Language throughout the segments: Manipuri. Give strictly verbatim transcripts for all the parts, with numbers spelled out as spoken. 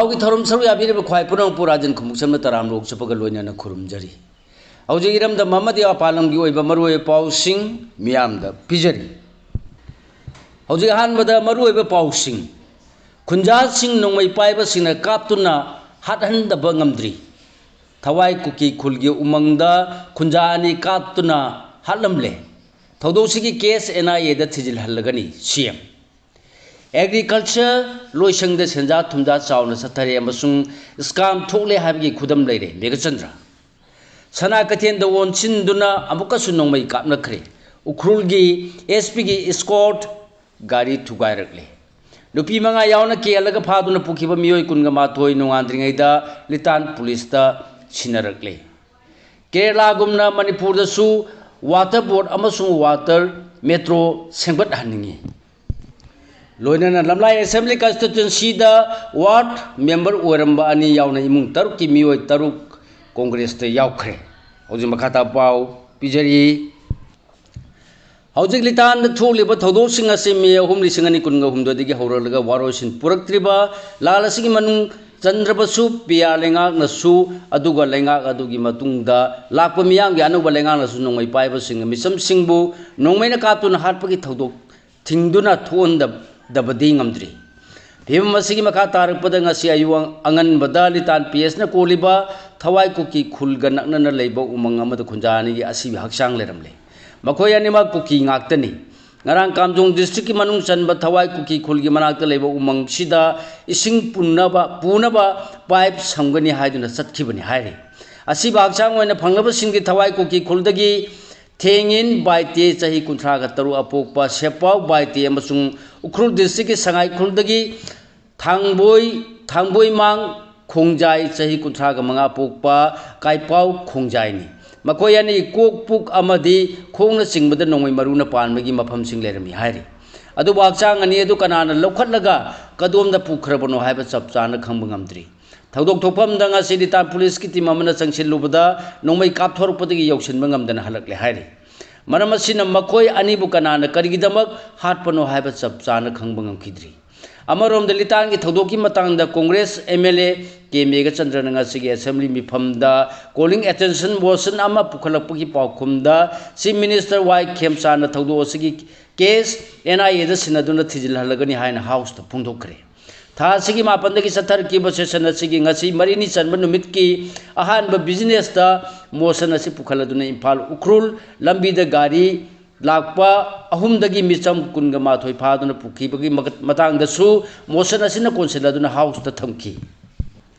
ꯄꯥꯎꯒꯤ ꯊꯧꯔꯝ ꯁꯔꯨꯛ ꯌꯥꯕꯤꯔꯤꯕ ꯈ꯭ꯋꯥꯏ ꯄꯨꯝꯅꯃꯛꯄꯨ ꯔꯥꯖꯟ ꯈꯨꯃꯨꯛꯁꯝꯅ ꯇꯔꯥꯝꯅ ꯑꯣꯛꯆꯕꯒ ꯂꯣꯏꯅꯅ ꯈꯨꯔꯨꯝꯖꯔꯤ꯫ ꯍꯧꯖꯤꯛ ꯏꯔꯝꯗꯝ ꯑꯃꯗꯤ ꯃꯄꯥꯟ ꯂꯝꯒꯤ ꯑꯣꯏꯕ ꯃꯔꯨꯑꯣꯏꯕ ꯄꯥꯎꯁꯤꯡ ꯃꯤꯌꯥꯝꯗ ꯄꯤꯖꯔꯤ꯫ ꯍꯧꯖꯤꯛ ꯑꯍꯥꯟꯕꯗ ꯃꯔꯨꯑꯣꯏꯕ ꯄꯥꯎꯁꯤꯡ꯫ ꯈꯨꯟꯖꯥꯁꯤꯡ ꯅꯣꯡꯃꯩ ꯄꯥꯏꯕꯁꯤꯡꯅ ꯀꯥꯞꯇꯨꯅ ꯍꯥꯠꯍꯟꯗꯕ ꯉꯝꯗ꯭ꯔꯤ꯫ ꯊꯋꯥꯏ ꯀꯨꯀꯤ ꯈꯨꯜꯒꯤ ꯎꯃꯪꯗ ꯈꯨꯟꯖꯥ ꯑꯅꯤ ꯀꯥꯞꯇꯨꯅ ꯍꯥꯠꯂꯝꯂꯦ꯫ ꯊꯧꯗꯣꯛꯁꯤꯒꯤ ꯀꯦꯁ ꯑꯦꯟ ꯑꯥꯏ ꯑꯦꯗ ꯊꯤꯖꯤꯜꯍꯜꯂꯒꯅꯤ, ꯁꯤ ꯑꯦꯝ꯫ ꯑꯦꯒ꯭ꯔꯤꯀꯜꯆꯔ ꯂꯣꯏꯁꯪꯗ ꯁꯦꯟꯖꯥ ꯊꯨꯝꯖꯥ ꯆꯥꯎꯅ ꯆꯠꯊꯔꯦ ꯑꯃꯁꯨꯡ ꯁ꯭ꯀꯥꯝ ꯊꯣꯛꯂꯦ ꯍꯥꯏꯕꯒꯤ ꯈꯨꯗꯝ ꯂꯩꯔꯦ, ꯃꯦꯘꯆꯟꯗ꯭ꯔ꯫ ꯁꯅꯥ ꯀꯩꯊꯦꯜꯗ ꯑꯣꯟꯁꯤꯟꯗꯨꯅ ꯑꯃꯨꯛꯀꯁꯨ ꯅꯣꯡꯃꯩ ꯀꯥꯞꯅꯈ꯭ꯔꯦ꯫ ꯎꯈ꯭ꯔꯨꯜꯒꯤ ꯑꯦꯁ ꯄꯤꯒꯤ ꯏꯁꯀꯣꯔꯠ ꯒꯥꯔꯤ ꯊꯨꯒꯥꯏꯔꯛꯂꯦ꯫ ꯅꯨꯄꯤ ꯃꯉꯥ ꯌꯥꯎꯅ ꯀꯦꯜꯂꯒ ꯐꯥꯗꯨꯅ ꯄꯨꯈꯤꯕ ꯃꯤꯑꯣꯏ ꯀꯨꯟꯒ ꯃꯥꯊꯣꯏ ꯅꯣꯡꯉꯥꯟꯗ꯭ꯔꯤꯉꯩꯗ ꯂꯤꯇꯥꯟ ꯄꯨꯂꯤꯁꯇ ꯁꯤꯟꯅꯔꯛꯂꯦ꯫ ꯀꯦꯔꯂꯥꯒꯨꯝꯅ ꯃꯅꯤꯄꯨꯔꯗꯁꯨ ꯋꯥꯇꯔ ꯕꯣꯔꯗ ꯑꯃꯁꯨꯡ ꯋꯥꯇꯔ ꯃꯦꯇ꯭ꯔꯣ ꯁꯦꯝꯒꯠꯍꯟꯅꯤꯡꯏ꯫ ꯂꯣꯏꯅꯅ ꯂꯝꯂꯥꯏ ꯑꯦꯁꯦꯝꯕ꯭ꯂꯤ ꯀꯟꯁꯇꯤꯇ꯭ꯋꯦꯟꯁꯤꯗ ꯋꯥꯔꯗ ꯃꯦꯝꯕꯔ ꯑꯣꯏꯔꯝꯕ ꯑꯅꯤ ꯌꯥꯎꯅ ꯏꯃꯨꯡ ꯇꯔꯨꯛꯀꯤ ꯃꯤꯑꯣꯏ ꯇꯔꯨꯛ ꯀꯣꯡꯒ꯭ꯔꯦꯁꯇ ꯌꯥꯎꯈ꯭ꯔꯦ꯫ ꯍꯧꯖꯤꯛ ꯃꯈꯥ ꯇꯥꯕ ꯄꯥꯎ ꯄꯤꯖꯔꯤ꯫ ꯍꯧꯖꯤꯛ ꯂꯤꯇꯥꯟꯗ ꯊꯣꯛꯂꯤꯕ ꯊꯧꯗꯣꯛꯁꯤꯡ ꯑꯁꯤ ꯃꯦ ꯑꯍꯨꯝ, ꯂꯤꯁꯤꯡ ꯑꯅꯤ ꯀꯨꯟꯒ ꯍꯨꯝꯗꯣꯏꯗꯒꯤ ꯍꯧꯔꯛꯂꯒ ꯋꯥꯔꯣꯏꯁꯤꯟ ꯄꯨꯔꯛꯇ꯭ꯔꯤꯕ ꯂꯥꯜ ꯑꯁꯤꯒꯤ ꯃꯅꯨꯡ ꯆꯟꯗ꯭ꯔꯕꯁꯨ, ꯄꯤꯌꯥ ꯂꯩꯉꯥꯛꯅꯁꯨ, ꯑꯗꯨꯒ ꯂꯩꯉꯥꯛ ꯑꯗꯨꯒꯤ ꯃꯇꯨꯡꯗ ꯂꯥꯛꯄ ꯃꯤꯌꯥꯝꯒꯤ ꯑꯅꯧꯕ ꯂꯩꯉꯥꯛꯅꯁꯨ ꯅꯣꯡꯃꯩ ꯄꯥꯏꯕꯁꯤꯡ ꯃꯤꯆꯝꯁꯤꯡꯕꯨ ꯅꯣꯡꯃꯩꯅ ꯀꯥꯞꯇꯨꯅ ꯍꯥꯠꯄꯒꯤ ꯊꯧꯗꯣꯛ ꯊꯤꯡꯗꯨꯅ ꯊꯣꯛꯍꯟꯗꯕꯗꯤ ꯉꯝꯗ꯭ꯔꯤ꯫ ꯐꯤꯕꯝ ꯑꯁꯤꯒꯤ ꯃꯈꯥ ꯇꯥꯔꯛꯄꯗ ꯉꯁꯤ ꯑꯌꯨꯛ ꯑꯉꯟꯕꯗ ꯂꯤꯇꯥꯟ ꯄꯤ ꯑꯦꯁꯅ ꯀꯣꯜꯂꯤꯕ ꯊꯋꯥꯏ ꯀꯨꯀꯤ ꯈꯨꯜꯒ ꯅꯛꯅꯅ ꯂꯩꯕ ꯎꯃꯪ ꯑꯃꯗ ꯈꯨꯟꯖꯥ ꯑꯅꯤꯒꯤ ꯑꯁꯤꯕ ꯍꯛꯆꯥꯡ ꯂꯩꯔꯝꯂꯦ꯫ ꯃꯈꯣꯏ ꯑꯅꯤꯃꯛ ꯀꯨꯀꯤ ꯉꯥꯛꯇꯅꯤ꯫ ꯉꯔꯥꯡ ꯀꯥꯝꯖꯣꯡ ꯗꯤꯁꯇ꯭ꯔꯤꯛꯀꯤ ꯃꯅꯨꯡ ꯆꯟꯕ ꯊꯋꯥꯏ ꯀꯨꯀꯤ ꯈꯨꯜꯒꯤ ꯃꯅꯥꯛꯇ ꯂꯩꯕ ꯎꯃꯪꯁꯤꯗ ꯏꯁꯤꯡ ꯄꯨꯅꯕ, ꯄꯨꯅꯕ ꯄꯥꯏꯞ ꯁꯝꯒꯅꯤ ꯍꯥꯏꯗꯨꯅ ꯆꯠꯈꯤꯕꯅꯤ ꯍꯥꯏꯔꯤ꯫ ꯑꯁꯤꯕ ꯍꯛꯆꯥꯡ ꯑꯣꯏꯅ ꯐꯪꯂꯕꯁꯤꯡꯒꯤ ꯊꯋꯥꯏ ꯀꯨꯀꯤ ꯈꯨꯜꯗꯒꯤ ꯊꯦꯡꯉꯤꯟ ꯕꯥꯏꯇꯦ, ꯆꯍꯤ ꯀꯨꯟꯊ꯭ꯔꯥꯒ ꯇꯔꯨꯛ ꯑꯄꯣꯛꯄ ꯁꯦꯄꯥꯎ ꯕꯥꯏꯇꯦ, ꯑꯃꯁꯨꯡ ꯎꯈ꯭ꯔꯨꯜ ꯗꯤꯁꯇ꯭ꯔꯤꯛꯀꯤ ꯁꯉꯥꯏ ꯈꯨꯜꯗꯒꯤ ꯊꯥꯡꯕꯣꯏ, ꯊꯥꯡꯕꯣꯏꯃꯥꯡ ꯈꯣꯡꯖꯥꯏ, ꯆꯍꯤ ꯀꯨꯟꯊ꯭ꯔꯥꯒ ꯃꯉꯥ ꯄꯣꯛꯄ ꯀꯥꯏꯄꯥꯎ ꯈꯣꯡꯖꯥꯏꯅꯤ꯫ ꯃꯈꯣꯏ ꯑꯅꯤ ꯀꯣꯛ ꯄꯨꯛ ꯑꯃꯗꯤ ꯈꯣꯡꯅ ꯆꯤꯡꯕꯗ ꯅꯣꯡꯃꯩ ꯃꯔꯨꯅ ꯄꯥꯟꯕꯒꯤ ꯃꯐꯝꯁꯤꯡ ꯂꯩꯔꯝꯃꯤ ꯍꯥꯏꯔꯤ꯫ ꯑꯗꯨꯕꯨ ꯍꯛꯆꯥꯡ ꯑꯅꯤ ꯑꯗꯨ ꯀꯅꯥꯅ ꯂꯧꯈꯠꯂꯒ ꯀꯗꯣꯝꯗ ꯄꯨꯈ꯭ꯔꯕꯅꯣ ꯍꯥꯏꯕ ꯆꯞ ꯆꯥꯅ ꯈꯪꯕ ꯉꯝꯗ꯭ꯔꯤ꯫ ꯊꯧꯗꯣꯛ ꯊꯣꯛꯐꯝꯗ ꯉꯁꯤ ꯂꯤꯇꯥꯟ ꯄꯨꯂꯤꯁꯀꯤ ꯇꯤꯝ ꯑꯃꯅ ꯆꯪꯁꯤꯜꯂꯨꯕꯗ ꯅꯣꯡꯃꯩ ꯀꯥꯞꯊꯣꯔꯛꯄꯗꯒꯤ ꯌꯧꯁꯤꯟꯕ ꯉꯝꯗꯅ ꯍꯜꯂꯛꯂꯦ ꯍꯥꯏꯔꯤ꯫ ꯃꯔꯝ ꯑꯁꯤꯅ ꯃꯈꯣꯏ ꯑꯅꯤꯕꯨ ꯀꯅꯥꯅ ꯀꯔꯤꯒꯤꯗꯃꯛ ꯍꯥꯠꯄꯅꯣ ꯍꯥꯏꯕ ꯆꯞ ꯆꯥꯅ ꯈꯪꯕ ꯉꯝꯈꯤꯗ꯭ꯔꯤ꯫ ꯑꯃꯔꯣꯝꯗ ꯂꯤꯇꯥꯟꯒꯤ ꯊꯧꯗꯣꯛꯀꯤ ꯃꯇꯥꯡꯗ Congress M L A K ꯃꯦꯘꯆꯟꯗ꯭ꯔꯅ ꯉꯁꯤꯒꯤ assembly ꯃꯤꯐꯝꯗ calling attention motion ꯑꯃ ꯄꯨꯈꯠꯂꯛꯄꯒꯤ ꯄꯥꯎꯈꯨꯝꯗ Chief Minister Y ꯈꯦꯝꯆꯥꯟꯅ ꯊꯧꯗꯣꯛ ꯑꯁꯤꯒꯤ case N I A ꯗ ꯁꯤꯟꯅꯗꯨꯅ ꯊꯤꯖꯤꯜꯍꯜꯂꯒꯅꯤ ꯍꯥꯏꯅ House ꯇ ꯐꯣꯡꯗꯣꯛꯈ꯭ꯔꯦ꯫ ꯊꯥ ꯑꯁꯤꯒꯤ ꯃꯥꯄꯟꯗꯒꯤ ꯆꯠꯊꯔꯛꯈꯤꯕ session ꯑꯁꯤꯒꯤ ꯉꯁꯤ ꯃꯔꯤꯅꯤ ꯆꯟꯕ ꯅꯨꯃꯤꯠꯀꯤ ꯑꯍꯥꯟꯕ business ꯇ motion ꯑꯁꯤ ꯄꯨꯈꯠꯂꯗꯨꯅ ꯏꯝꯐꯥꯜ ꯎꯈ꯭ꯔꯨꯜ ꯂꯝꯕꯤꯗ ꯒꯥꯔꯤ ꯂꯥꯛꯄ ꯑꯍꯨꯝꯗꯒꯤ ꯃꯤꯆꯝ ꯀꯨꯟꯒ ꯃꯥꯊꯣꯏ ꯐꯥꯗꯨꯅ ꯄꯨꯈꯤꯕꯒꯤ ꯃꯒ-, ꯃꯇꯥꯡꯗꯁꯨ motion ꯑꯁꯤꯅ ꯀꯣꯟꯁꯤꯜꯂꯗꯨꯅ House ꯇ ꯊꯝꯈꯤ꯫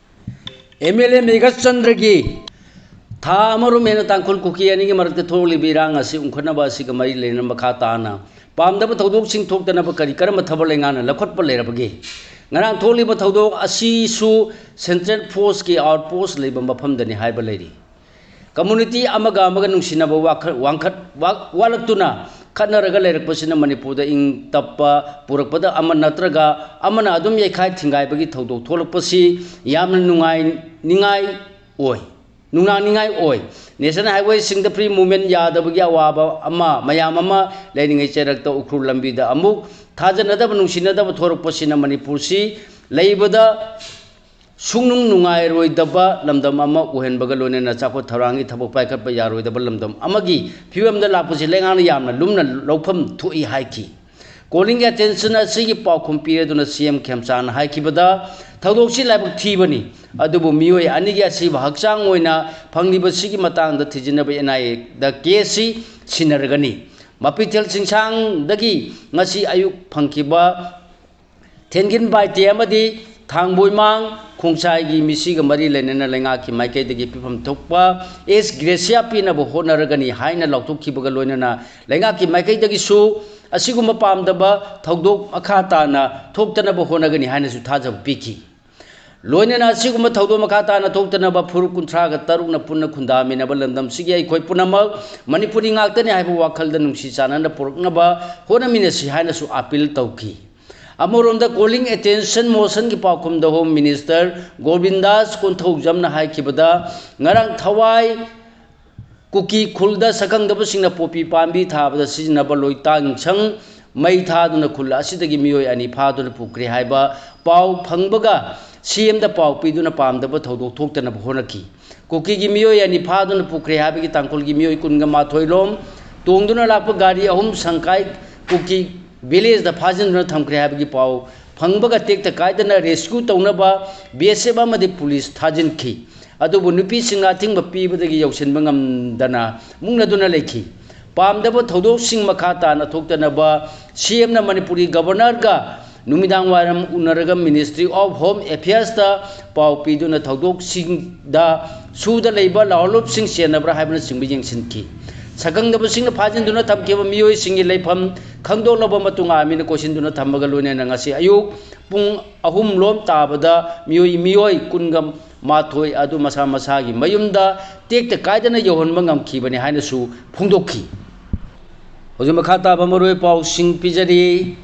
M L A ꯃꯦꯘꯆꯟꯗ꯭ꯔꯒꯤ ꯊꯥ ꯑꯃꯔꯣꯝ ꯍꯦꯟꯅ ꯇꯥꯡꯈꯨꯜ ꯀꯨꯀꯤ ꯑꯅꯤꯒꯤ ꯃꯔꯛꯇ ꯊꯣꯛꯂꯤꯕ ꯏꯔꯥꯡ ꯑꯁꯤ ꯎꯪꯈꯠꯅꯕ ꯑꯁꯤꯒ ꯃꯔꯤ ꯂꯩꯅꯅ ꯃꯈꯥ ꯇꯥꯅ ꯄꯥꯝꯗꯕ ꯊꯧꯗꯣꯛꯁꯤꯡ ꯊꯣꯛꯇꯅꯕ ꯀꯔꯤ ꯀꯔꯝꯕ ꯊꯕꯛ ꯂꯩꯉꯥꯛꯅ ꯂꯧꯈꯠꯄ ꯂꯩꯔꯕꯒꯦ? ꯉꯔꯥꯡ ꯊꯣꯛꯂꯤꯕ ꯊꯧꯗꯣꯛ ꯑꯁꯤꯁꯨ central force ꯀꯤ outpost ꯂꯩꯕ ꯃꯐꯝꯗꯅꯤ ꯍꯥꯏꯕ ꯂꯩꯔꯤ꯫ Community ꯑꯃꯒ ꯑꯃꯒ ꯅꯨꯡꯁꯤꯅꯕ ꯋꯥꯈꯜ, ꯋꯥꯡꯈꯠ-, ꯋꯥ-, ꯋꯥꯠꯂꯛꯇꯨꯅ ꯈꯠꯅꯔꯒ ꯂꯩꯔꯛꯄꯁꯤꯅ ꯃꯅꯤꯄꯨꯔꯗ ꯏꯪ ꯇꯞꯄ ꯄꯨꯔꯛꯄꯗ ꯑꯃ ꯅꯠꯇ꯭ꯔꯒ ꯑꯃꯅ ꯑꯗꯨꯝ ꯌꯩꯈꯥꯏ ꯊꯤꯡꯒꯥꯏꯕꯒꯤ ꯊꯧꯗꯣꯛ ꯊꯣꯛꯂꯛꯄꯁꯤ ꯌꯥꯝꯅ ꯅꯨꯡꯉꯥꯏꯅꯤꯡꯉꯥꯏ ꯑꯣꯏ, ꯅꯨꯡꯅꯥꯡꯅꯤꯡꯉꯥꯏ ꯑꯣꯏ꯫ National highway ꯁꯤꯡꯗ free movement ꯌꯥꯗꯕꯒꯤ ꯑꯋꯥꯕ ꯑꯃ, ꯃꯌꯥꯝ ꯑꯃ ꯂꯩꯔꯤꯉꯩ ꯆꯩꯔꯛꯇ ꯎꯈ꯭ꯔꯨꯜ ꯂꯝꯕꯤꯗ ꯑꯃꯨꯛ ꯊꯥꯖꯅꯗꯕ, ꯅꯨꯡꯁꯤꯅꯗꯕ ꯊꯣꯔꯛꯄꯁꯤꯅ ꯃꯅꯤꯄꯨꯔꯁꯤ ꯂꯩꯕꯗ ꯁꯨꯡꯅꯨꯡ ꯅꯨꯡꯉꯥꯏꯔꯣꯏꯗꯕ ꯂꯝꯗꯝ ꯑꯃ ꯑꯣꯏꯍꯟꯕꯒ ꯂꯣꯏꯅꯅ ꯆꯥꯎꯈꯠ ꯊꯧꯔꯥꯡꯒꯤ ꯊꯕꯛ ꯄꯥꯏꯈꯠꯄ ꯌꯥꯔꯣꯏꯗꯕ ꯂꯝꯗꯝ ꯑꯃꯒꯤ ꯐꯤꯕꯝꯗ ꯂꯥꯛꯄꯁꯤ ꯂꯩꯉꯥꯛꯅ ꯌꯥꯝꯅ ꯂꯨꯝꯅ ꯂꯧꯐꯝ ꯊꯣꯛꯏ ꯍꯥꯏꯈꯤ꯫ Calling attention ꯑꯁꯤꯒꯤ ꯄꯥꯎꯈꯨꯝ ꯄꯤꯔꯗꯨꯅ C M ꯈꯦꯝꯆꯥꯟꯅ ꯍꯥꯏꯈꯤꯕꯗ, ꯊꯧꯗꯣꯛꯁꯤ ꯂꯥꯏꯕꯛ ꯊꯤꯕꯅꯤ, ꯑꯗꯨꯕꯨ ꯃꯤꯑꯣꯏ ꯑꯅꯤꯒꯤ ꯑꯁꯤꯕ ꯍꯛꯆꯥꯡ ꯑꯣꯏꯅ ꯐꯪꯂꯤꯕꯁꯤꯒꯤ ꯃꯇꯥꯡꯗ ꯊꯤꯖꯤꯟꯅꯕ N I A the case ꯁꯤ ꯁꯤꯟꯅꯔꯒꯅꯤ꯫ ꯃꯄꯤꯊꯦꯜ ꯆꯤꯡꯁꯥꯡꯗꯒꯤ ꯉꯁꯤ ꯑꯌꯨꯛ ꯐꯪꯈꯤꯕ ꯊꯦꯟꯒꯤꯟ ꯕꯥꯏꯇꯦ ꯑꯃꯗꯤ ꯊꯥꯡꯕꯣꯏꯃꯥꯡ ꯈꯣꯡꯆꯥꯏꯒꯤ ꯃꯤꯁꯤꯒ ꯃꯔꯤ ꯂꯩꯅꯅ ꯂꯩꯉꯥꯛꯀꯤ ꯃꯥꯏꯀꯩꯗꯒꯤ ꯄꯤꯐꯝ ꯊꯣꯛꯄ ex gratia ꯄꯤꯅꯕ ꯍꯣꯠꯅꯔꯒꯅꯤ ꯍꯥꯏꯅ ꯂꯥꯎꯊꯣꯛꯈꯤꯕꯒ ꯂꯣꯏꯅꯅ ꯂꯩꯉꯥꯛꯀꯤ ꯃꯥꯏꯀꯩꯗꯒꯤꯁꯨ ꯑꯁꯤꯒꯨꯝꯕ ꯄꯥꯝꯗꯕ ꯊꯧꯗꯣꯛ ꯃꯈꯥ ꯇꯥꯅ ꯊꯣꯛꯇꯅꯕ ꯍꯣꯠꯅꯒꯅꯤ ꯍꯥꯏꯅꯁꯨ ꯊꯥꯖꯕ ꯄꯤꯈꯤ꯫ ꯂꯣꯏꯅꯅ ꯑꯁꯤꯒꯨꯝꯕ ꯊꯧꯗꯣꯛ ꯃꯈꯥ ꯇꯥꯅ ꯊꯣꯛꯇꯅꯕ ꯐꯨꯔꯨꯞ ꯀꯨꯟꯊ꯭ꯔꯥꯒ ꯇꯔꯨꯛꯅ ꯄꯨꯟꯅ ꯈꯨꯟꯗꯥꯃꯤꯟꯅꯕ ꯂꯝꯗꯝꯁꯤꯒꯤ ꯑꯩꯈꯣꯏ ꯄꯨꯝꯅꯃꯛ ꯃꯅꯤꯄꯨꯔꯤ ꯉꯥꯛꯇꯅꯤ ꯍꯥꯏꯕ ꯋꯥꯈꯜꯗ ꯅꯨꯡꯁꯤ ꯆꯥꯟꯅꯅ ꯄꯨꯔꯛꯅꯕ ꯍꯣꯠꯅꯃꯤꯟꯅꯁꯤ ꯍꯥꯏꯅꯁꯨ appeal ꯇꯧꯈꯤ꯫ ꯑꯃꯔꯣꯝꯗ calling attention motion ꯒꯤ ꯄꯥꯎꯈꯨꯝꯗ Home Minister ꯒꯣꯕꯤꯟꯗꯥꯁ ꯀꯣꯟꯊꯧꯖꯝꯅ ꯍꯥꯏꯈꯤꯕꯗ, ꯉꯔꯥꯡ ꯊꯋꯥꯏ ꯀꯨꯀꯤ ꯈꯨꯜꯗ ꯁꯛꯈꯪꯗꯕꯁꯤꯡꯅ ꯄꯣꯄꯤ ꯄꯥꯝꯕꯤ ꯊꯥꯕꯗ ꯁꯤꯖꯤꯟꯅꯕ ꯂꯣꯏꯇꯥꯡꯁꯪ ꯃꯩ ꯊꯥꯗꯨꯅ ꯈꯨꯜ ꯑꯁꯤꯗꯒꯤ ꯃꯤꯑꯣꯏ ꯑꯅꯤ ꯐꯥꯗꯨꯅ ꯄꯨꯈ꯭ꯔꯦ ꯍꯥꯏꯕ ꯄꯥꯎ ꯐꯪꯕꯒ ꯁꯤ ꯑꯦꯝꯗ ꯄꯥꯎ ꯄꯤꯗꯨꯅ ꯄꯥꯝꯗꯕ ꯊꯧꯗꯣꯛ ꯊꯣꯛꯇꯅꯕ ꯍꯣꯠꯅꯈꯤ꯫ ꯀꯨꯀꯤꯒꯤ ꯃꯤꯑꯣꯏ ꯑꯅꯤ ꯐꯥꯗꯨꯅ ꯄꯨꯈ꯭ꯔꯦ ꯍꯥꯏꯕꯒꯤ ꯇꯥꯡꯈꯨꯜꯒꯤ ꯃꯤꯑꯣꯏ ꯀꯨꯟꯒ ꯃꯥꯊꯣꯏ ꯂꯣꯝ ꯇꯣꯡꯗꯨꯅ ꯂꯥꯛꯄ ꯒꯥꯔꯤ ꯑꯍꯨꯝ ꯁꯪꯀꯥꯏ ꯀꯨꯀꯤ ꯚꯤꯂꯦꯖꯇ ꯐꯥꯖꯤꯟꯗꯨꯅ ꯊꯝꯈ꯭ꯔꯦ ꯍꯥꯏꯕꯒꯤ ꯄꯥꯎ ꯐꯪꯕꯒ ꯇꯦꯛꯇ ꯀꯥꯏꯗꯅ ꯔꯦꯁꯀ꯭ꯌꯨ ꯇꯧꯅꯕ ꯕꯤ ꯑꯦꯁ ꯑꯦꯐ ꯑꯃꯗꯤ ꯄꯨꯂꯤꯁ ꯊꯥꯖꯤꯟꯈꯤ꯫ ꯑꯗꯨꯕꯨ ꯅꯨꯄꯤꯁꯤꯡꯅ ꯑꯊꯤꯡꯕ ꯄꯤꯕꯗꯒꯤ ꯌꯧꯁꯤꯟꯕ ꯉꯝꯗꯅ ꯃꯨꯛꯅꯗꯨꯅ ꯂꯩꯈꯤ꯫ ꯄꯥꯝꯗꯕ ꯊꯧꯗꯣꯛꯁꯤꯡ ꯃꯈꯥ ꯇꯥꯅ ꯊꯣꯛꯇꯅꯕ ꯁꯤ ꯑꯦꯝꯅ ꯃꯅꯤꯄꯨꯔꯒꯤ ꯒꯕꯔꯅꯔꯒ ꯅꯨꯃꯤꯗꯥꯡ ꯋꯥꯏꯔꯝ ꯎꯅꯔꯒ Ministry of Home Affairsꯇ ꯄꯥꯎ ꯄꯤꯗꯨꯅ ꯊꯧꯗꯣꯛꯁꯤꯡꯗ ꯁꯨꯗ ꯂꯩꯕ ꯂꯥꯍꯣꯂꯨꯞꯁꯤꯡ ꯆꯦꯟꯅꯕ꯭ꯔꯥ ꯍꯥꯏꯕꯅꯆꯤꯡꯕ ꯌꯦꯡꯁꯤꯟꯈꯤ꯫ ꯁꯛꯈꯪꯗꯕꯁꯤꯡꯅ ꯐꯥꯖꯤꯟꯗꯨꯅ ꯊꯝꯈꯤꯕ ꯃꯤꯑꯣꯏꯁꯤꯡꯒꯤ ꯂꯩꯐꯝ ꯈꯪꯗꯣꯛꯂꯕ ꯃꯇꯨꯡ ꯑꯥꯔꯃꯤꯅ ꯀꯣꯏꯁꯤꯟꯗꯨꯅ ꯊꯝꯕꯒ ꯂꯣꯏꯅꯅ ꯉꯁꯤ ꯑꯌꯨꯛ ꯄꯨꯡ ꯑꯍꯨꯝ ꯂꯣꯝ ꯇꯥꯕꯗ ꯃꯤꯑꯣꯏ ꯃꯤꯑꯣꯏ ꯀꯨꯟꯒ ꯃꯥꯊꯣꯏ ꯑꯗꯨ ꯃꯁꯥ ꯃꯁꯥꯒꯤ ꯃꯌꯨꯝꯗ ꯇꯦꯛꯇ ꯀꯥꯏꯗꯅ ꯌꯧꯍꯟꯕ ꯉꯝꯈꯤꯕꯅꯤ ꯍꯥꯏꯅꯁꯨ ꯐꯣꯡꯗꯣꯛꯈꯤ꯫ ꯍꯧꯖꯤꯛ ꯃꯈꯥ ꯇꯥꯕ ꯃꯔꯨꯑꯣꯏ ꯄꯥꯎꯁꯤꯡ ꯄꯤꯖꯔꯤ꯫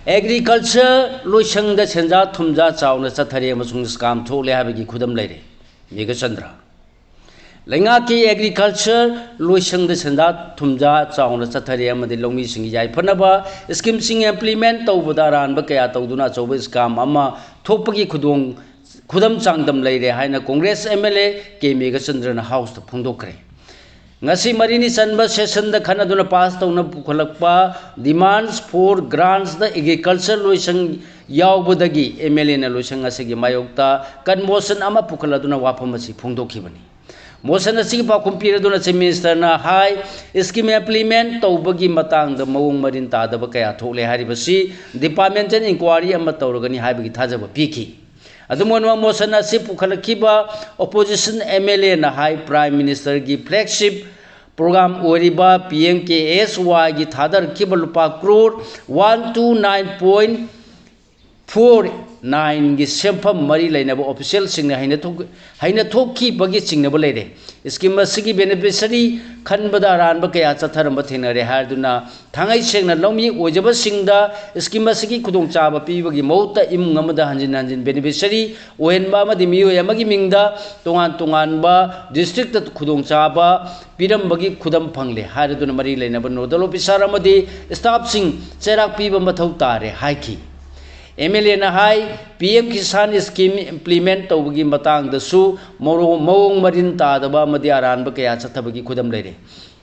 ꯑꯦꯒ꯭ꯔꯤꯀꯜꯆꯔ ꯂꯣꯏꯁꯪꯗ ꯁꯦꯟꯖꯥ ꯊꯨꯝꯖꯥ ꯆꯥꯎꯅ ꯆꯠꯊꯔꯦ ꯑꯃꯁꯨꯡ ꯁ꯭ꯀꯥꯝ ꯊꯣꯛꯂꯦ ꯍꯥꯏꯕꯒꯤ ꯈꯨꯗꯝ ꯂꯩꯔꯦ꯫ ꯃꯦꯘꯆꯟꯗ꯭ꯔ꯫ ꯂꯩꯉꯥꯛꯀꯤ ꯑꯦꯒ꯭ꯔꯤꯀꯜꯆꯔ ꯂꯣꯏꯁꯪꯗ ꯁꯦꯟꯖꯥ ꯊꯨꯝꯖꯥ ꯆꯥꯎꯅ ꯆꯠꯊꯔꯦ ꯑꯃꯗꯤ ꯂꯧꯃꯤꯁꯤꯡꯒꯤ ꯌꯥꯏꯐꯅꯕ ꯁ꯭ꯀꯤꯝꯁꯤꯡ ꯏꯝꯄ꯭ꯂꯤꯃꯦꯟ ꯇꯧꯕꯗ ꯑꯔꯥꯟꯕ ꯀꯌꯥ ꯇꯧꯗꯨꯅ ꯑꯆꯧꯕ ꯁ꯭ꯀꯥꯝ ꯑꯃ ꯊꯣꯛꯄꯒꯤ ꯈꯨꯗꯣꯡ ꯈꯨꯗꯝ ꯆꯥꯡꯗꯝ ꯂꯩꯔꯦ ꯍꯥꯏꯅ Congress M L A K ꯃꯦꯘꯆꯟꯗ꯭ꯔꯅ ꯍꯥꯎꯁꯇ ꯐꯣꯡꯗꯣꯛꯈ꯭ꯔꯦ꯫ ꯉꯁꯤ ꯃꯔꯤꯅꯤ ꯆꯟꯕ ꯁꯦꯁꯟꯗ ꯈꯟꯅꯗꯨꯅ ꯄꯥꯁ ꯇꯧꯅꯕ ꯄꯨꯈꯠꯂꯛꯄ demands for grants ꯗ ꯑꯦꯒ꯭ꯔꯤꯀꯜꯆꯔ ꯂꯣꯏꯁꯪ ꯌꯥꯎꯕꯗꯒꯤ ꯑꯦꯝ ꯑꯦꯜ ꯑꯦꯅ ꯂꯣꯏꯁꯪ ꯑꯁꯤꯒꯤ ꯃꯥꯌꯣꯛꯇ ꯀꯟꯃꯣꯁꯟ ꯑꯃ ꯄꯨꯈꯠꯂꯗꯨꯅ ꯋꯥꯐꯝ ꯑꯁꯤ ꯐꯣꯡꯗꯣꯛꯈꯤꯕꯅꯤ꯫ ꯃꯣꯁꯟ ꯑꯁꯤꯒꯤ ꯄꯥꯎꯈꯨꯝ ꯄꯤꯔꯗꯨꯅ ꯆꯤꯐ ꯃꯤꯅꯤꯁꯇꯔꯅ ꯍꯥꯏ, ꯁ꯭ꯀꯤꯝ ꯏꯝꯄ꯭ꯂꯤꯃꯦꯟ ꯇꯧꯕꯒꯤ ꯃꯇꯥꯡꯗ ꯃꯑꯣꯡ ꯃꯔꯤꯟ ꯇꯥꯗꯕ ꯀꯌꯥ ꯊꯣꯛꯂꯦ ꯍꯥꯏꯔꯤꯕꯁꯤ ꯗꯤꯄꯥꯔꯠꯃꯦꯟꯇꯦꯜ ꯏꯟꯀ꯭ꯋꯥꯔꯤ ꯑꯃ ꯇꯧꯔꯒꯅꯤ ꯍꯥꯏꯕꯒꯤ ꯊꯥꯖꯕ ꯄꯤꯈꯤ꯫ ꯑꯗꯨꯝ ꯑꯣꯏꯅꯃꯛ ꯃꯣꯁꯟ ꯑꯁꯤ ꯄꯨꯈꯠꯂꯛꯈꯤꯕ ꯑꯣꯄꯣꯖꯤꯁꯟ ꯑꯦꯝ ꯑꯦꯜ ꯑꯦꯅ ꯍꯥꯏ, ꯄ꯭ꯔꯥꯏꯝ ꯃꯤꯅꯤꯁꯇꯔꯒꯤ ꯐ꯭ꯂꯦꯒꯁꯤꯞ ꯄ꯭ꯔꯣꯒ꯭ꯔꯥꯝ ꯑꯣꯏꯔꯤꯕ ꯄꯤ ꯑꯦꯝ ꯀꯦ ꯑꯦꯁ ꯋꯥꯏꯒꯤ ꯊꯥꯗꯔꯛꯈꯤꯕ ꯂꯨꯄꯥ crore one two nine point four ꯅꯥꯏꯟꯒꯤ ꯁꯦꯟꯐꯝ ꯃꯔꯤ ꯂꯩꯅꯕ ꯑꯣꯐꯤꯁꯤꯌꯦꯜꯁꯤꯡꯅ ꯍꯩꯅ ꯊꯣꯛ-, ꯍꯩꯅ ꯊꯣꯛꯈꯤꯕꯒꯤ ꯆꯤꯡꯅꯕ ꯂꯩꯔꯦ꯫ ꯁ꯭ꯀꯤꯝ ꯑꯁꯤꯒꯤ ꯕꯦꯅꯤꯐꯤꯁꯔꯤ ꯈꯟꯕꯗ ꯑꯔꯥꯟꯕ ꯀꯌꯥ ꯆꯠꯊꯔꯝꯕ ꯊꯦꯡꯅꯔꯦ ꯍꯥꯏꯗꯨꯅ ꯊꯥꯡꯉꯩ ꯁꯦꯡꯅ ꯂꯧꯃꯤ ꯑꯣꯏꯖꯕꯁꯤꯡꯗ ꯁ꯭ꯀꯤꯝ ꯑꯁꯤꯒꯤ ꯈꯨꯗꯣꯡꯆꯥꯕ ꯄꯤꯕꯒꯤ ꯃꯍꯨꯠꯇ ꯏꯃꯨꯡ ꯑꯃꯗ ꯍꯟꯖꯤꯟ ꯍꯟꯖꯤꯟ ꯕꯦꯅꯤꯐꯤꯁꯔꯤ ꯑꯣꯏꯍꯟꯕ ꯑꯃꯗꯤ ꯃꯤꯑꯣꯏ ꯑꯃꯒꯤ ꯃꯤꯡꯗ ꯇꯣꯉꯥꯟ ꯇꯣꯉꯥꯟꯕ ꯗꯤꯁꯇ꯭ꯔꯤꯛꯇ ꯈꯨꯗꯣꯡꯆꯥꯕ ꯄꯤꯔꯝꯕꯒꯤ ꯈꯨꯗꯝ ꯐꯪꯂꯦ ꯍꯥꯏꯔꯗꯨꯅ ꯃꯔꯤ ꯂꯩꯅꯕ ꯅꯣꯗꯜ ꯑꯣꯐꯤꯁꯥꯔ ꯑꯃꯗꯤ ꯁ꯭ꯇꯥꯐꯁꯤꯡ ꯆꯩꯔꯥꯛ ꯄꯤꯕ ꯃꯊꯧ ꯇꯥꯔꯦ ꯍꯥꯏꯈꯤ꯫ ꯑꯦꯝ ꯑꯦꯜ ꯑꯦꯅ ꯍꯥꯏ, P M Kisan scheme implement ꯇꯧꯕꯒꯤ ꯃꯇꯥꯡꯗꯁꯨ ꯃꯔꯣ-, ꯃꯑꯣꯡ ꯃꯔꯤꯟ ꯇꯥꯗꯕ ꯑꯃꯗꯤ ꯑꯔꯥꯟꯕ ꯀꯌꯥ ꯆꯠꯊꯕꯒꯤ ꯈꯨꯗꯝ ꯂꯩꯔꯦ꯫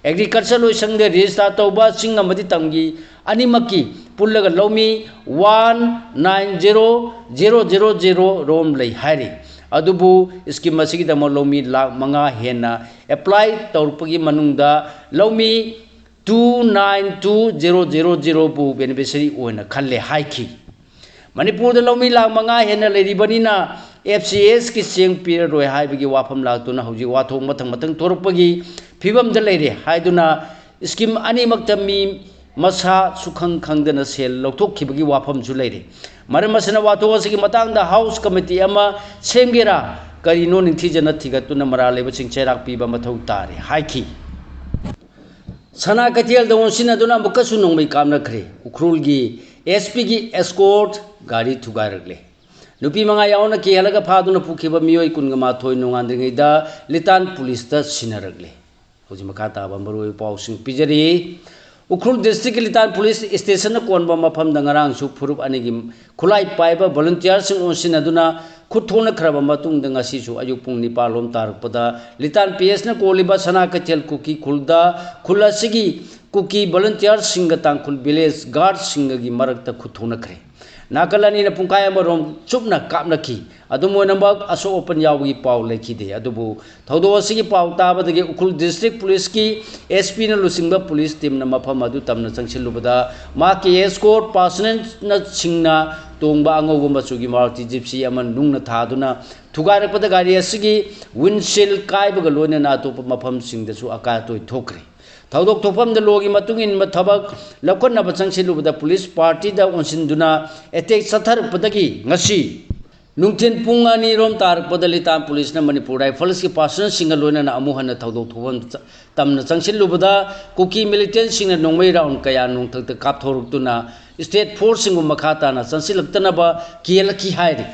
ꯑꯦꯒ꯭ꯔꯤꯀꯜꯆꯔ ꯂꯣꯏꯁꯪꯗ ꯔꯦꯖꯤꯁꯇꯥꯔ ꯇꯧꯕ ꯆꯤꯡ ꯑꯃꯗꯤ ꯇꯝꯒꯤ ꯑꯅꯤꯃꯛꯀꯤ ꯄꯨꯜꯂꯒ ꯂꯧꯃꯤ one nine zero zero zero zero ꯔꯣꯝ ꯂꯩ ꯍꯥꯏꯔꯤ꯫ ꯑꯗꯨꯕꯨ ꯁ꯭ꯀꯤꯝ ꯑꯁꯤꯒꯤꯗꯃꯛ ꯂꯧꯃꯤ ꯂꯥꯈ ꯃꯉꯥ ꯍꯦꯟꯅ ꯑꯦꯄ꯭ꯂꯥꯏ ꯇꯧꯔꯛꯄꯒꯤ ꯃꯅꯨꯡꯗ ꯂꯧꯃꯤ two nine two zero zero ꯖꯦꯔꯣꯕꯨ ꯕꯦꯅꯤꯐꯤꯁꯔꯤ ꯑꯣꯏꯅ ꯈꯜꯂꯦ ꯍꯥꯏꯈꯤ꯫ ꯃꯅꯤꯄꯨꯔꯗ ꯂꯧꯃꯤ ꯂꯥꯈ ꯃꯉꯥ ꯍꯦꯟꯅ ꯂꯩꯔꯤꯕꯅꯤꯅ ꯑꯦꯐ ꯁꯤ ꯑꯦꯁꯀꯤ ꯆꯦꯡ ꯄꯤꯔꯔꯣꯏ ꯍꯥꯏꯕꯒꯤ ꯋꯥꯐꯝ ꯂꯥꯛꯇꯨꯅ ꯍꯧꯖꯤꯛ ꯋꯥꯊꯣꯛ ꯃꯊꯪ ꯃꯊꯪ ꯊꯣꯔꯛꯄꯒꯤ ꯐꯤꯕꯝꯗ ꯂꯩꯔꯦ ꯍꯥꯏꯗꯨꯅ ꯁ꯭ꯀꯤꯝ ꯑꯅꯤꯃꯛꯇ ꯃꯤ ꯃꯁꯥ ꯁꯨꯈꯪ ꯈꯪꯗꯅ ꯁꯦꯜ ꯂꯧꯊꯣꯛꯈꯤꯕꯒꯤ ꯋꯥꯐꯝꯁꯨ ꯂꯩꯔꯦ꯫ ꯃꯔꯝ ꯑꯁꯤꯅ ꯋꯥꯊꯣꯛ ꯑꯁꯤꯒꯤ ꯃꯇꯥꯡꯗ ꯍꯥꯎꯁ ꯀꯃꯤꯇꯤ ꯑꯃ ꯁꯦꯝꯒꯦꯔꯥ ꯀꯔꯤꯅꯣ ꯅꯤꯡꯊꯤꯖꯅ ꯊꯤꯒꯠꯇꯨꯅ ꯃꯔꯥꯜ ꯂꯩꯕꯁꯤꯡ ꯆꯩꯔꯥꯛ ꯄꯤꯕ ꯃꯊꯧ ꯇꯥꯔꯦ ꯍꯥꯏꯈꯤ꯫ ꯁꯅꯥ ꯀꯩꯊꯦꯜꯗ ꯑꯣꯟꯁꯤꯟꯅꯗꯨꯅ ꯑꯃꯨꯛꯀꯁꯨ ꯅꯣꯡꯃꯩ ꯀꯥꯞꯅꯈ꯭ꯔꯦ꯫ ꯎꯈ꯭ꯔꯨꯜꯒꯤ ꯑꯦꯁ ꯄꯤꯒꯤ ꯑꯦꯁꯀꯣꯔꯠ ꯒꯥꯔꯤ ꯊꯨꯒꯥꯏꯔꯛꯂꯦ꯫ ꯅꯨꯄꯤ ꯃꯉꯥ ꯌꯥꯎꯅ ꯀꯤꯍꯜꯂꯒ ꯐꯥꯗꯨꯅ ꯄꯨꯈꯤꯕ ꯃꯤꯑꯣꯏ ꯀꯨꯟꯒ ꯃꯥꯊꯣꯏ ꯅꯣꯡꯉꯥꯟꯗ꯭ꯔꯤꯉꯩꯗ ꯂꯤꯇꯥꯟ ꯄꯨꯂꯤꯁꯇ ꯁꯤꯟꯅꯔꯛꯂꯦ꯫ ꯍꯧꯖꯤꯛ ꯃꯈꯥ ꯇꯥꯕ ꯃꯔꯨꯑꯣꯏꯕ ꯄꯥꯎꯁꯤꯡ ꯄꯤꯖꯔꯤ꯫ ꯎꯈ꯭ꯔꯨꯜ ꯗꯤꯁꯇ꯭ꯔꯤꯛꯀꯤ ꯂꯤꯇꯥꯟ ꯄꯨꯂꯤꯁ ꯁ꯭ꯇꯦꯁꯟꯅ ꯀꯣꯟꯕ ꯃꯐꯝꯗ ꯉꯔꯥꯡꯁꯨ ꯐꯨꯔꯨꯞ ꯑꯅꯤꯒꯤ ꯈꯨꯠꯂꯥꯏ ꯄꯥꯏꯕ ꯚꯣꯂꯨꯟꯇꯤꯌꯥꯔꯁꯤꯡ ꯑꯣꯟꯁꯤꯟꯅꯗꯨꯅ ꯈꯨꯠ ꯊꯣꯛꯅꯈ꯭ꯔꯕ ꯃꯇꯨꯡꯗ ꯉꯁꯤꯁꯨ ꯑꯌꯨꯛ ꯄꯨꯡ ꯅꯤꯄꯥꯟ ꯂꯣꯝ ꯇꯥꯔꯛꯄꯗ ꯂꯤꯇꯥꯟ ꯄꯤ ꯑꯦꯁꯅ ꯀꯣꯜꯂꯤꯕ ꯁꯅꯥ ꯀꯩꯊꯦꯜ ꯀꯨꯀꯤ ꯈꯨꯜꯗ ꯈꯨꯜ ꯑꯁꯤꯒꯤ ꯀꯨꯀꯤ ꯚꯣꯂꯨꯟꯇꯤꯌꯥꯔꯁꯤꯡꯒ ꯇꯥꯡꯈꯨꯜ ꯚꯤꯂꯦꯖ ꯒꯥꯔꯗꯁꯤꯡꯒꯒꯤ ꯃꯔꯛꯇ ꯈꯨꯠ ꯊꯣꯛꯅꯈ꯭ꯔꯦ꯫ ꯅꯥꯀꯜ ꯑꯅꯤꯅ ꯄꯨꯡꯈꯥꯏ ꯑꯃꯔꯣꯝ ꯆꯨꯞꯅ ꯀꯥꯞꯅꯈꯤ꯫ ꯑꯗꯨꯝ ꯑꯣꯏꯅꯃꯛ ꯑꯁꯣꯛ ꯑꯄꯟ ꯌꯥꯎꯕꯒꯤ ꯄꯥꯎ ꯂꯩꯈꯤꯗꯦ꯫ ꯑꯗꯨꯕꯨ ꯊꯧꯗꯣꯛ ꯑꯁꯤꯒꯤ ꯄꯥꯎ ꯇꯥꯕꯗꯒꯤ ꯎꯈ꯭ꯔꯨꯜ ꯗꯤꯁꯇ꯭ꯔꯤꯛ ꯄꯨꯂꯤꯁꯀꯤ ꯑꯦꯁ ꯄꯤꯅ ꯂꯨꯆꯤꯡꯕ ꯄꯨꯂꯤꯁ ꯇꯤꯝꯅ ꯃꯐꯝ ꯑꯗꯨ ꯇꯝꯅ ꯆꯪꯁꯤꯜꯂꯨꯕꯗ ꯃꯍꯥꯛꯀꯤ ꯑꯦꯁꯀꯣꯔꯠ ꯄꯥꯔꯁꯅꯦꯜꯅꯁꯤꯡꯅ ꯇꯣꯡꯕ ꯑꯉꯧꯕ ꯃꯆꯨꯒꯤ ꯃꯥꯔꯨꯇꯤ ꯖꯤꯞꯁꯤ ꯑꯃ ꯅꯨꯡꯅ ꯊꯥꯗꯨꯅ ꯊꯨꯒꯥꯏꯔꯛꯄꯗ ꯒꯥꯔꯤ ꯑꯁꯤꯒꯤ ꯋꯤꯟꯁꯤꯜ ꯀꯥꯏꯕꯒ ꯂꯣꯏꯅꯅ ꯑꯇꯣꯞꯄ ꯃꯐꯝꯁꯤꯡꯗꯁꯨ ꯑꯀꯥꯏ ꯑꯇꯣꯏ ꯊꯣꯛꯈ꯭ꯔꯦ꯫ ꯊꯧꯗꯣꯛ ꯊꯣꯛꯐꯝꯗ ꯂꯣꯒꯤ ꯃꯇꯨꯡ ꯏꯟꯕ ꯊꯕꯛ ꯂꯧꯈꯠꯅꯕ ꯆꯪꯁꯤꯜꯂꯨꯕꯗ ꯄꯨꯂꯤꯁ ꯄꯥꯔꯇꯤꯗ ꯑꯣꯟꯁꯤꯟꯗꯨꯅ ꯑꯦꯇꯦꯛ ꯆꯠꯊꯔꯛꯄꯗꯒꯤ ꯉꯁꯤ ꯅꯨꯡꯊꯤꯜ ꯄꯨꯡ ꯑꯅꯤꯔꯣꯝ ꯇꯥꯔꯛꯄꯗ ꯂꯤꯇꯥꯟ ꯄꯨꯂꯤꯁꯅ ꯃꯅꯤꯄꯨꯔ ꯔꯥꯏꯐꯜꯁꯀꯤ ꯄꯥꯔꯁꯟꯁꯤꯡꯒ ꯂꯣꯏꯅꯅ ꯑꯃꯨꯛ ꯍꯟꯅ ꯊꯧꯗꯣꯛ ꯊꯣꯛꯐꯝ ꯆ-, ꯇꯝꯅ ꯆꯪꯁꯤꯜꯂꯨꯕꯗ ꯀꯨꯀꯤ ꯃꯤꯂꯤꯇꯦꯟꯁꯤꯡꯅ ꯅꯣꯡꯃꯩ ꯔꯥꯎꯟ ꯀꯌꯥ ꯅꯣꯡꯊꯛꯇ ꯀꯥꯞꯊꯣꯔꯛꯇꯨꯅ ꯁ꯭ꯇꯦꯠ ꯐꯣꯔꯁꯁꯤꯡꯕꯨ ꯃꯈꯥ ꯇꯥꯅ ꯆꯪꯁꯤꯜꯂꯛꯇꯅꯕ ꯀꯤꯍꯜꯂꯛꯈꯤ ꯍꯥꯏꯔꯤ꯫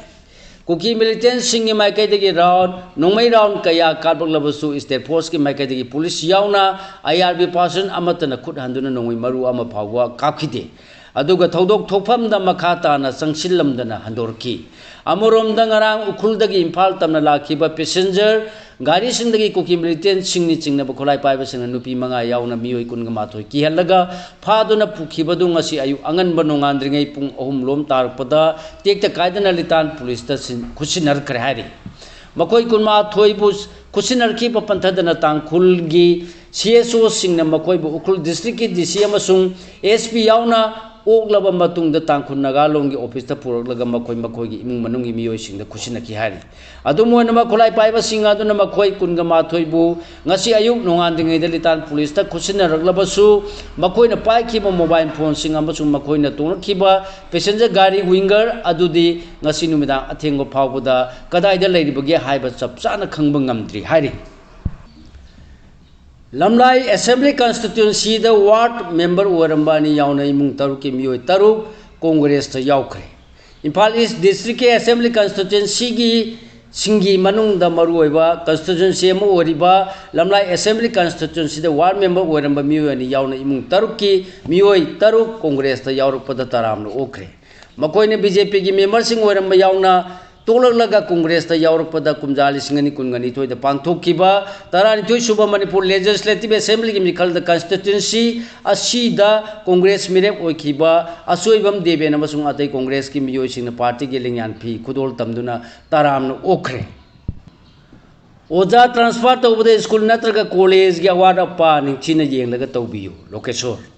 ꯀꯨꯀꯤ ꯃꯤꯂꯤꯇꯦꯟꯁꯤꯡꯒꯤ ꯃꯥꯏꯀꯩꯗꯒꯤ ꯔꯥꯎꯟ, ꯅꯣꯡꯃꯩ ꯔꯥꯎꯟ ꯀꯌꯥ ꯀꯥꯞꯂꯛꯂꯕꯁꯨ ꯁ꯭ꯇꯦꯠ ꯐꯣꯔꯁꯀꯤ ꯃꯥꯏꯀꯩꯗꯒꯤ ꯄꯨꯂꯤꯁ ꯌꯥꯎꯅ ꯑꯥꯏ ꯑꯥꯔ ꯕꯤ ꯄꯥꯔꯁꯟ ꯑꯃꯠꯇꯅ ꯈꯨꯠ ꯍꯟꯗꯨꯅ ꯅꯣꯡꯃꯩ ꯃꯔꯨ ꯑꯃ ꯐꯥꯎꯕ ꯀꯥꯞꯈꯤꯗꯦ꯫ ꯑꯗꯨꯒ ꯊꯧꯗꯣꯛ ꯊꯣꯛꯐꯝꯗ ꯃꯈꯥ ꯇꯥꯅ ꯆꯪꯁꯤꯜꯂꯝꯗꯅ ꯍꯟꯗꯣꯔꯛꯈꯤ꯫ ꯑꯃꯔꯣꯝꯗ ꯉꯔꯥꯡ ꯎꯈ꯭ꯔꯨꯜꯗꯒꯤ ꯏꯝꯐꯥꯜ ꯇꯝꯅ ꯂꯥꯛꯈꯤꯕ ꯄꯦꯁꯦꯟꯖꯔ ꯒꯥꯔꯤꯁꯤꯡꯗꯒꯤ ꯀꯨꯀꯤ ꯃꯤꯂꯤꯇꯦꯟꯁꯤꯡꯅꯤ ꯆꯤꯡꯅꯕ ꯈꯨꯠꯂꯥꯏ ꯄꯥꯏꯕꯁꯤꯡꯅ ꯅꯨꯄꯤ ꯃꯉꯥ ꯌꯥꯎꯅ ꯃꯤꯑꯣꯏ ꯀꯨꯟꯒ ꯃꯥꯊꯣꯏ ꯀꯤꯍꯜꯂꯒ ꯐꯥꯗꯨꯅ ꯄꯨꯈꯤꯕꯗꯨ ꯉꯁꯤ ꯑꯌꯨꯛ ꯑꯉꯟꯕ ꯅꯣꯡꯉꯥꯟꯗ꯭ꯔꯤꯉꯩ ꯄꯨꯡ ꯑꯍꯨꯝ ꯂꯣꯝ ꯇꯥꯔꯛꯄꯗ ꯇꯦꯛꯇ ꯀꯥꯏꯗꯅ ꯂꯤꯇꯥꯟ ꯄꯨꯂꯤꯁꯇ ꯁꯤꯟ-, ꯈꯨꯠꯁꯤꯟꯅꯔꯛꯈ꯭ꯔꯦ ꯍꯥꯏꯔꯤ꯫ ꯃꯈꯣꯏ ꯀꯨꯟꯃꯥꯊꯣꯏꯕꯨ ꯈꯨꯠꯁꯤꯟꯅꯔꯛꯈꯤꯕ ꯄꯟꯊꯗꯅ ꯇꯥꯡꯈꯨꯜꯒꯤ ꯁꯤ ꯑꯦꯁ ꯑꯣꯁꯤꯡꯅ ꯃꯈꯣꯏꯕꯨ ꯎꯈ꯭ꯔꯨꯜ ꯗꯤꯁꯇ꯭ꯔꯤꯛꯀꯤ ꯗꯤ ꯁꯤ ꯑꯃꯁꯨꯡ ꯑꯦꯁ ꯄꯤ ꯌꯥꯎꯅ ꯑꯣꯛꯂꯕ ꯃꯇꯨꯡꯗ ꯇꯥꯡꯈꯨꯜ ꯅꯥꯒꯥꯂꯣꯡꯒꯤ ꯑꯣꯐꯤꯁꯇ ꯄꯨꯔꯛꯂꯒ ꯃꯈꯣꯏ ꯃꯈꯣꯏꯒꯤ ꯏꯃꯨꯡ ꯃꯅꯨꯡꯒꯤ ꯃꯤꯑꯣꯏꯁꯤꯡꯗ ꯈꯨꯠꯁꯤꯟꯅꯈꯤ ꯍꯥꯏꯔꯤ꯫ ꯑꯗꯨꯝ ꯑꯣꯏꯅꯃꯛ, ꯈꯨꯠꯂꯥꯏ ꯄꯥꯏꯕꯁꯤꯡ ꯑꯗꯨꯅ ꯃꯈꯣꯏ ꯀꯨꯟꯒ ꯃꯥꯊꯣꯏꯕꯨ ꯉꯁꯤ ꯑꯌꯨꯛ ꯅꯣꯡꯉꯥꯟꯗ꯭ꯔꯤꯉꯩꯗ ꯂꯤꯇꯥꯟ ꯄꯨꯂꯤꯁꯇ ꯈꯨꯠꯁꯤꯟꯅꯔꯛꯂꯕꯁꯨ, ꯃꯈꯣꯏꯅ ꯄꯥꯏꯈꯤꯕ ꯃꯣꯕꯥꯏꯜ ꯐꯣꯟꯁꯤꯡ ꯑꯃꯁꯨꯡ ꯃꯈꯣꯏꯅ ꯇꯣꯡꯂꯛꯈꯤꯕ ꯄꯦꯁꯦꯟꯖꯔ ꯒꯥꯔꯤ ꯋꯤꯡꯒꯔ ꯑꯗꯨꯗꯤ ꯉꯁꯤ ꯅꯨꯃꯤꯗꯥꯡ ꯑꯊꯦꯡꯕ ꯐꯥꯎꯕꯗ ꯀꯗꯥꯏꯗ ꯂꯩꯔꯤꯕꯒꯦ ꯍꯥꯏꯕ ꯆꯞ ꯆꯥꯅ ꯈꯪꯕ ꯉꯝꯗ꯭ꯔꯤ ꯍꯥꯏꯔꯤ꯫ ꯂꯝꯂꯥꯏ ꯑꯦꯁꯦꯝꯕ꯭ꯂꯤ ꯀꯟꯁꯇꯤꯇ꯭ꯋꯦꯟꯁꯤꯗ ꯋꯥꯔꯗ ꯃꯦꯝꯕꯔ ꯑꯣꯏꯔꯝꯕ ꯑꯅꯤ ꯌꯥꯎꯅ ꯏꯃꯨꯡ ꯇꯔꯨꯛꯀꯤ ꯃꯤꯑꯣꯏ ꯇꯔꯨꯛ ꯀꯣꯡꯒ꯭ꯔꯦꯁꯇ ꯌꯥꯎꯈ꯭ꯔꯦ꯫ ꯏꯝꯐꯥꯜ ꯏꯁ ꯗꯤꯁꯇ꯭ꯔꯤꯛꯀꯤ ꯑꯦꯁꯦꯝꯕ꯭ꯂꯤ ꯀꯟꯁꯇꯤꯇ꯭ꯋꯦꯟꯁꯤꯒꯤ ꯁꯤꯡꯒꯤ ꯃꯅꯨꯡꯗ ꯃꯔꯨꯑꯣꯏꯕ ꯀꯟꯁꯇꯤꯇ꯭ꯋꯦꯟꯁꯤ ꯑꯃ ꯑꯣꯏꯔꯤꯕ ꯂꯝꯂꯥꯏ ꯑꯦꯁꯦꯝꯕ꯭ꯂꯤ ꯀꯟꯁꯇꯤꯇ꯭ꯋꯦꯟꯁꯤꯗ ꯋꯥꯔꯗ ꯃꯦꯝꯕꯔ ꯑꯣꯏꯔꯝꯕ ꯃꯤꯑꯣꯏ ꯑꯅꯤ ꯌꯥꯎꯅ ꯏꯃꯨꯡ ꯇꯔꯨꯛꯀꯤ ꯃꯤꯑꯣꯏ ꯇꯔꯨꯛ ꯀꯣꯡꯒ꯭ꯔꯦꯁꯇ ꯌꯥꯎꯔꯛꯄꯗ ꯇꯔꯥꯝꯅ ꯑꯣꯛꯈ꯭ꯔꯦ꯫ ꯃꯈꯣꯏꯅ ꯕꯤ ꯖꯦ ꯄꯤꯒꯤ ꯃꯦꯝꯕꯔꯁꯤꯡ ꯑꯣꯏꯔꯝꯕ ꯌꯥꯎꯅ ꯇꯣꯛꯂꯛꯂꯒ ꯀꯣꯡꯒ꯭ꯔꯦꯁꯇ ꯌꯥꯎꯔꯛꯄꯗ ꯀꯨꯝꯖꯥ ꯂꯤꯁꯤꯡ ꯑꯅꯤ ꯀꯨꯟꯒ ꯅꯤꯊꯣꯏꯗ ꯄꯥꯡꯊꯣꯛꯈꯤꯕ ꯇꯔꯥꯅꯤꯊꯣꯏ ꯁꯨꯕ ꯃꯅꯤꯄꯨꯔ ꯂꯦꯖꯤꯁꯂꯦꯇꯤꯚ ꯑꯦꯁꯦꯝꯕ꯭ꯂꯤꯒꯤ ꯃꯤꯈꯜꯗ ꯀꯟꯁꯇꯤꯇ꯭ꯋꯦꯟꯁꯤ ꯑꯁꯤꯗ ꯀꯣꯡꯒ꯭ꯔꯦꯁ ꯃꯤꯔꯦꯞ ꯑꯣꯏꯈꯤꯕ ꯑꯆꯣꯏꯕꯝ ꯗꯦꯕꯦꯟ ꯑꯃꯁꯨꯡ ꯑꯇꯩ ꯀꯣꯡꯒ꯭ꯔꯦꯁꯀꯤ ꯃꯤꯑꯣꯏꯁꯤꯡꯅ ꯄꯥꯔꯇꯤꯒꯤ ꯂꯦꯡꯌꯥꯟ ꯐꯤ ꯈꯨꯗꯣꯜ ꯇꯝꯗꯨꯅ ꯇꯔꯥꯝꯅ ꯑꯣꯛꯈ꯭ꯔꯦ꯫ ꯑꯣꯖꯥ ꯇ꯭ꯔꯥꯟꯁꯐꯔ ꯇꯧꯕꯗ ꯁ꯭ꯀꯨꯜ ꯅꯠꯇ꯭ꯔꯒ ꯀꯣꯂꯦꯖꯒꯤ ꯑꯋꯥꯠ ꯑꯄꯥ ꯅꯤꯡꯊꯤꯅ ꯌꯦꯡꯂꯒ ꯇꯧꯕꯤꯌꯨ꯫ ꯂꯣꯀꯦꯁꯣꯔ꯫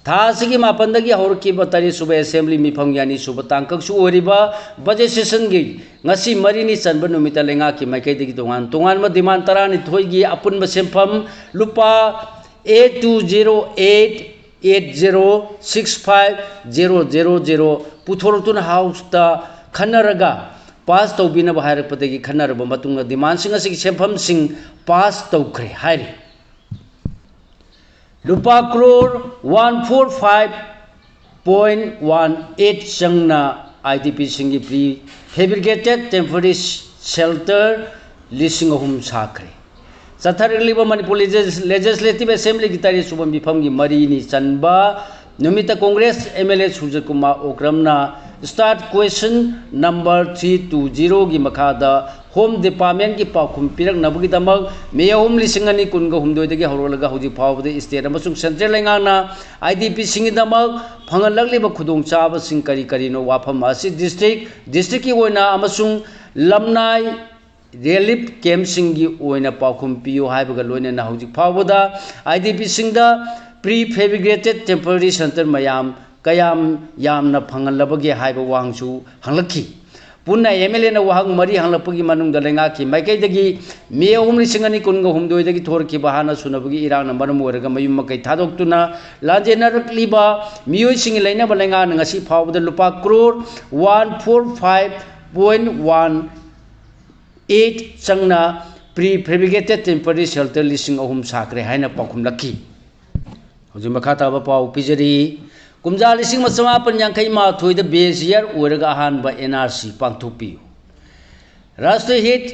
ꯊꯥ ꯑꯁꯤꯒꯤ ꯃꯥꯄꯟꯗꯒꯤ ꯍꯧꯔꯛꯈꯤꯕ ꯇꯔꯦꯠ ꯁꯨꯕ ꯑꯦꯁꯦꯝꯕ꯭ꯂꯤ ꯃꯤꯐꯝꯒꯤ ꯑꯅꯤꯁꯨꯕ ꯇꯥꯡꯀꯛꯁꯨ ꯑꯣꯏꯔꯤꯕ ꯕꯖꯦꯠ ꯁꯦꯁꯟꯒꯤ ꯉꯁꯤ ꯃꯔꯤꯅꯤ ꯆꯟꯕ ꯅꯨꯃꯤꯠꯇ ꯂꯩꯉꯥꯛꯀꯤ ꯃꯥꯏꯀꯩꯗꯒꯤ ꯇꯣꯉꯥꯟ ꯇꯣꯉꯥꯟꯕ ꯗꯤꯃꯥꯟ ꯇꯔꯥꯅꯤꯊꯣꯏꯒꯤ ꯑꯄꯨꯟꯕ ꯁꯦꯟꯐꯝ ꯂꯨꯄꯥ eight two zero eight eight zero six five zero zero zero ꯄꯨꯊꯣꯔꯛꯇꯨꯅ ꯍꯥꯎꯁꯇ ꯈꯟꯅꯔꯒ ꯄꯥꯁ ꯇꯧꯕꯤꯅꯕ ꯍꯥꯏꯔꯛꯄꯗꯒꯤ ꯈꯟꯅꯔꯕ ꯃꯇꯨꯡꯗ ꯗꯤꯃꯥꯟꯁꯤꯡ ꯑꯁꯤꯒꯤ ꯁꯦꯟꯐꯝꯁꯤꯡ ꯄꯥꯁ ꯇꯧꯈ꯭ꯔꯦ ꯍꯥꯏꯔꯤ꯫ ꯂꯨꯄꯥ crore one four five point one eight ꯆꯪꯅ IDPꯁꯤꯡꯒꯤ pre fabricated temporary shelter ꯂꯤꯁꯤꯡ ꯑꯍꯨꯝ ꯁꯥꯈ꯭ꯔꯦ꯫ ꯆꯠꯊꯔꯛꯂꯤꯕ ꯃꯅꯤꯄꯨꯔ ꯂꯦꯖꯤꯁ-, Legislative Assemblyꯒꯤ ꯇꯔꯦꯠ ꯁꯨꯕ ꯃꯤꯐꯝꯒꯤ ꯃꯔꯤꯅꯤ ꯆꯟꯕ ꯅꯨꯃꯤꯠꯇ Congress MLA ꯁꯨꯔꯖꯀꯨꯃꯥꯔ ꯑꯣꯀ꯭ꯔꯝꯅ start question number three two zeroꯒꯤ ꯃꯈꯥꯗ Home Departmentꯀꯤ ꯄꯥꯎꯈꯨꯝ ꯄꯤꯔꯛꯅꯕꯒꯤꯗꯃꯛ ꯃꯦ ꯑꯍꯨꯝ ꯂꯤꯁꯤꯡ ꯑꯅꯤ ꯀꯨꯟꯒ ꯍꯨꯝꯗꯣꯏꯗꯒꯤ ꯍꯧꯔꯛꯂꯒ ꯍꯧꯖꯤꯛ ꯐꯥꯎꯕꯗ state ꯑꯃꯁꯨꯡ central ꯂꯩꯉꯥꯛꯅ IDPꯁꯤꯡꯒꯤꯗꯃꯛ ꯐꯪꯍꯜꯂꯛꯂꯤꯕ ꯈꯨꯗꯣꯡꯆꯥꯕꯁꯤꯡ ꯀꯔꯤ ꯀꯔꯤꯅꯣ, ꯋꯥꯐꯝ ꯑꯁꯤ district, districtꯀꯤ ꯑꯣꯏꯅ ꯑꯃꯁꯨꯡ ꯂꯝꯅꯥꯏ relief campꯁꯤꯡꯒꯤ ꯑꯣꯏꯅ ꯄꯥꯎꯈꯨꯝ ꯄꯤꯌꯨ ꯍꯥꯏꯕꯒ ꯂꯣꯏꯅꯅ ꯍꯧꯖꯤꯛ ꯐꯥꯎꯕꯗ IDPꯁꯤꯡꯗ pre fabricated temporary shelter ꯃꯌꯥꯝ ꯀꯌꯥꯝ ꯌꯥꯝꯅ ꯐꯪꯍꯜꯂꯕꯒꯦ ꯍꯥꯏꯕ ꯋꯥꯍꯪꯁꯨ ꯍꯪꯂꯛꯈꯤ꯫ ꯄꯨꯟꯅ MLAꯅ ꯋꯥꯍꯪ ꯃꯔꯤ ꯍꯪꯂꯛꯄꯒꯤ ꯃꯅꯨꯡꯗ ꯂꯩꯉꯥꯛꯀꯤ ꯃꯥꯏꯀꯩꯗꯒꯤ ꯃꯦ ꯑꯍꯨꯝ ꯂꯤꯁꯤꯡ ꯑꯅꯤ ꯀꯨꯟꯒ ꯍꯨꯝꯗꯣꯏꯗꯒꯤ ꯊꯣꯔꯛꯈꯤꯕ ꯍꯥꯟꯅ ꯁꯨꯅꯕꯒꯤ ꯏꯔꯥꯡꯅ ꯃꯔꯝ ꯑꯣꯏꯔꯒ ꯃꯌꯨꯝ ꯃꯀꯩ ꯊꯥꯗꯣꯛꯇꯨꯅ ꯂꯥꯟꯖꯦꯟꯅꯔꯛꯂꯤꯕ ꯃꯤꯑꯣꯏꯁꯤꯡꯒꯤ ꯂꯩꯅꯕ ꯂꯩꯉꯥꯛꯅ ꯉꯁꯤ ꯐꯥꯎꯕꯗ ꯂꯨꯄꯥ crore one four five point one eight ꯆꯪꯅ pre fabricated temporary shelter ꯂꯤꯁꯤꯡ ꯑꯍꯨꯝ ꯁꯥꯈ꯭ꯔꯦ ꯍꯥꯏꯅ ꯄꯥꯎꯈꯨꯝꯂꯛꯈꯤ꯫ ꯍꯧꯖꯤꯛ ꯃꯈꯥ ꯇꯥꯕ ꯄꯥꯎ ꯄꯤꯖꯔꯤ꯫ ꯀꯨꯝꯖꯥ ꯂꯤꯁꯤꯡ ꯑꯃ ꯆꯃꯥꯄꯟ ꯌꯥꯡꯈꯩ ꯃꯥꯊꯣꯏꯗ base year ꯑꯣꯏꯔꯒ ꯑꯍꯥꯟꯕ NRC ꯄꯥꯡꯊꯣꯛꯄꯤꯌꯨ꯫ Rashtriya Hit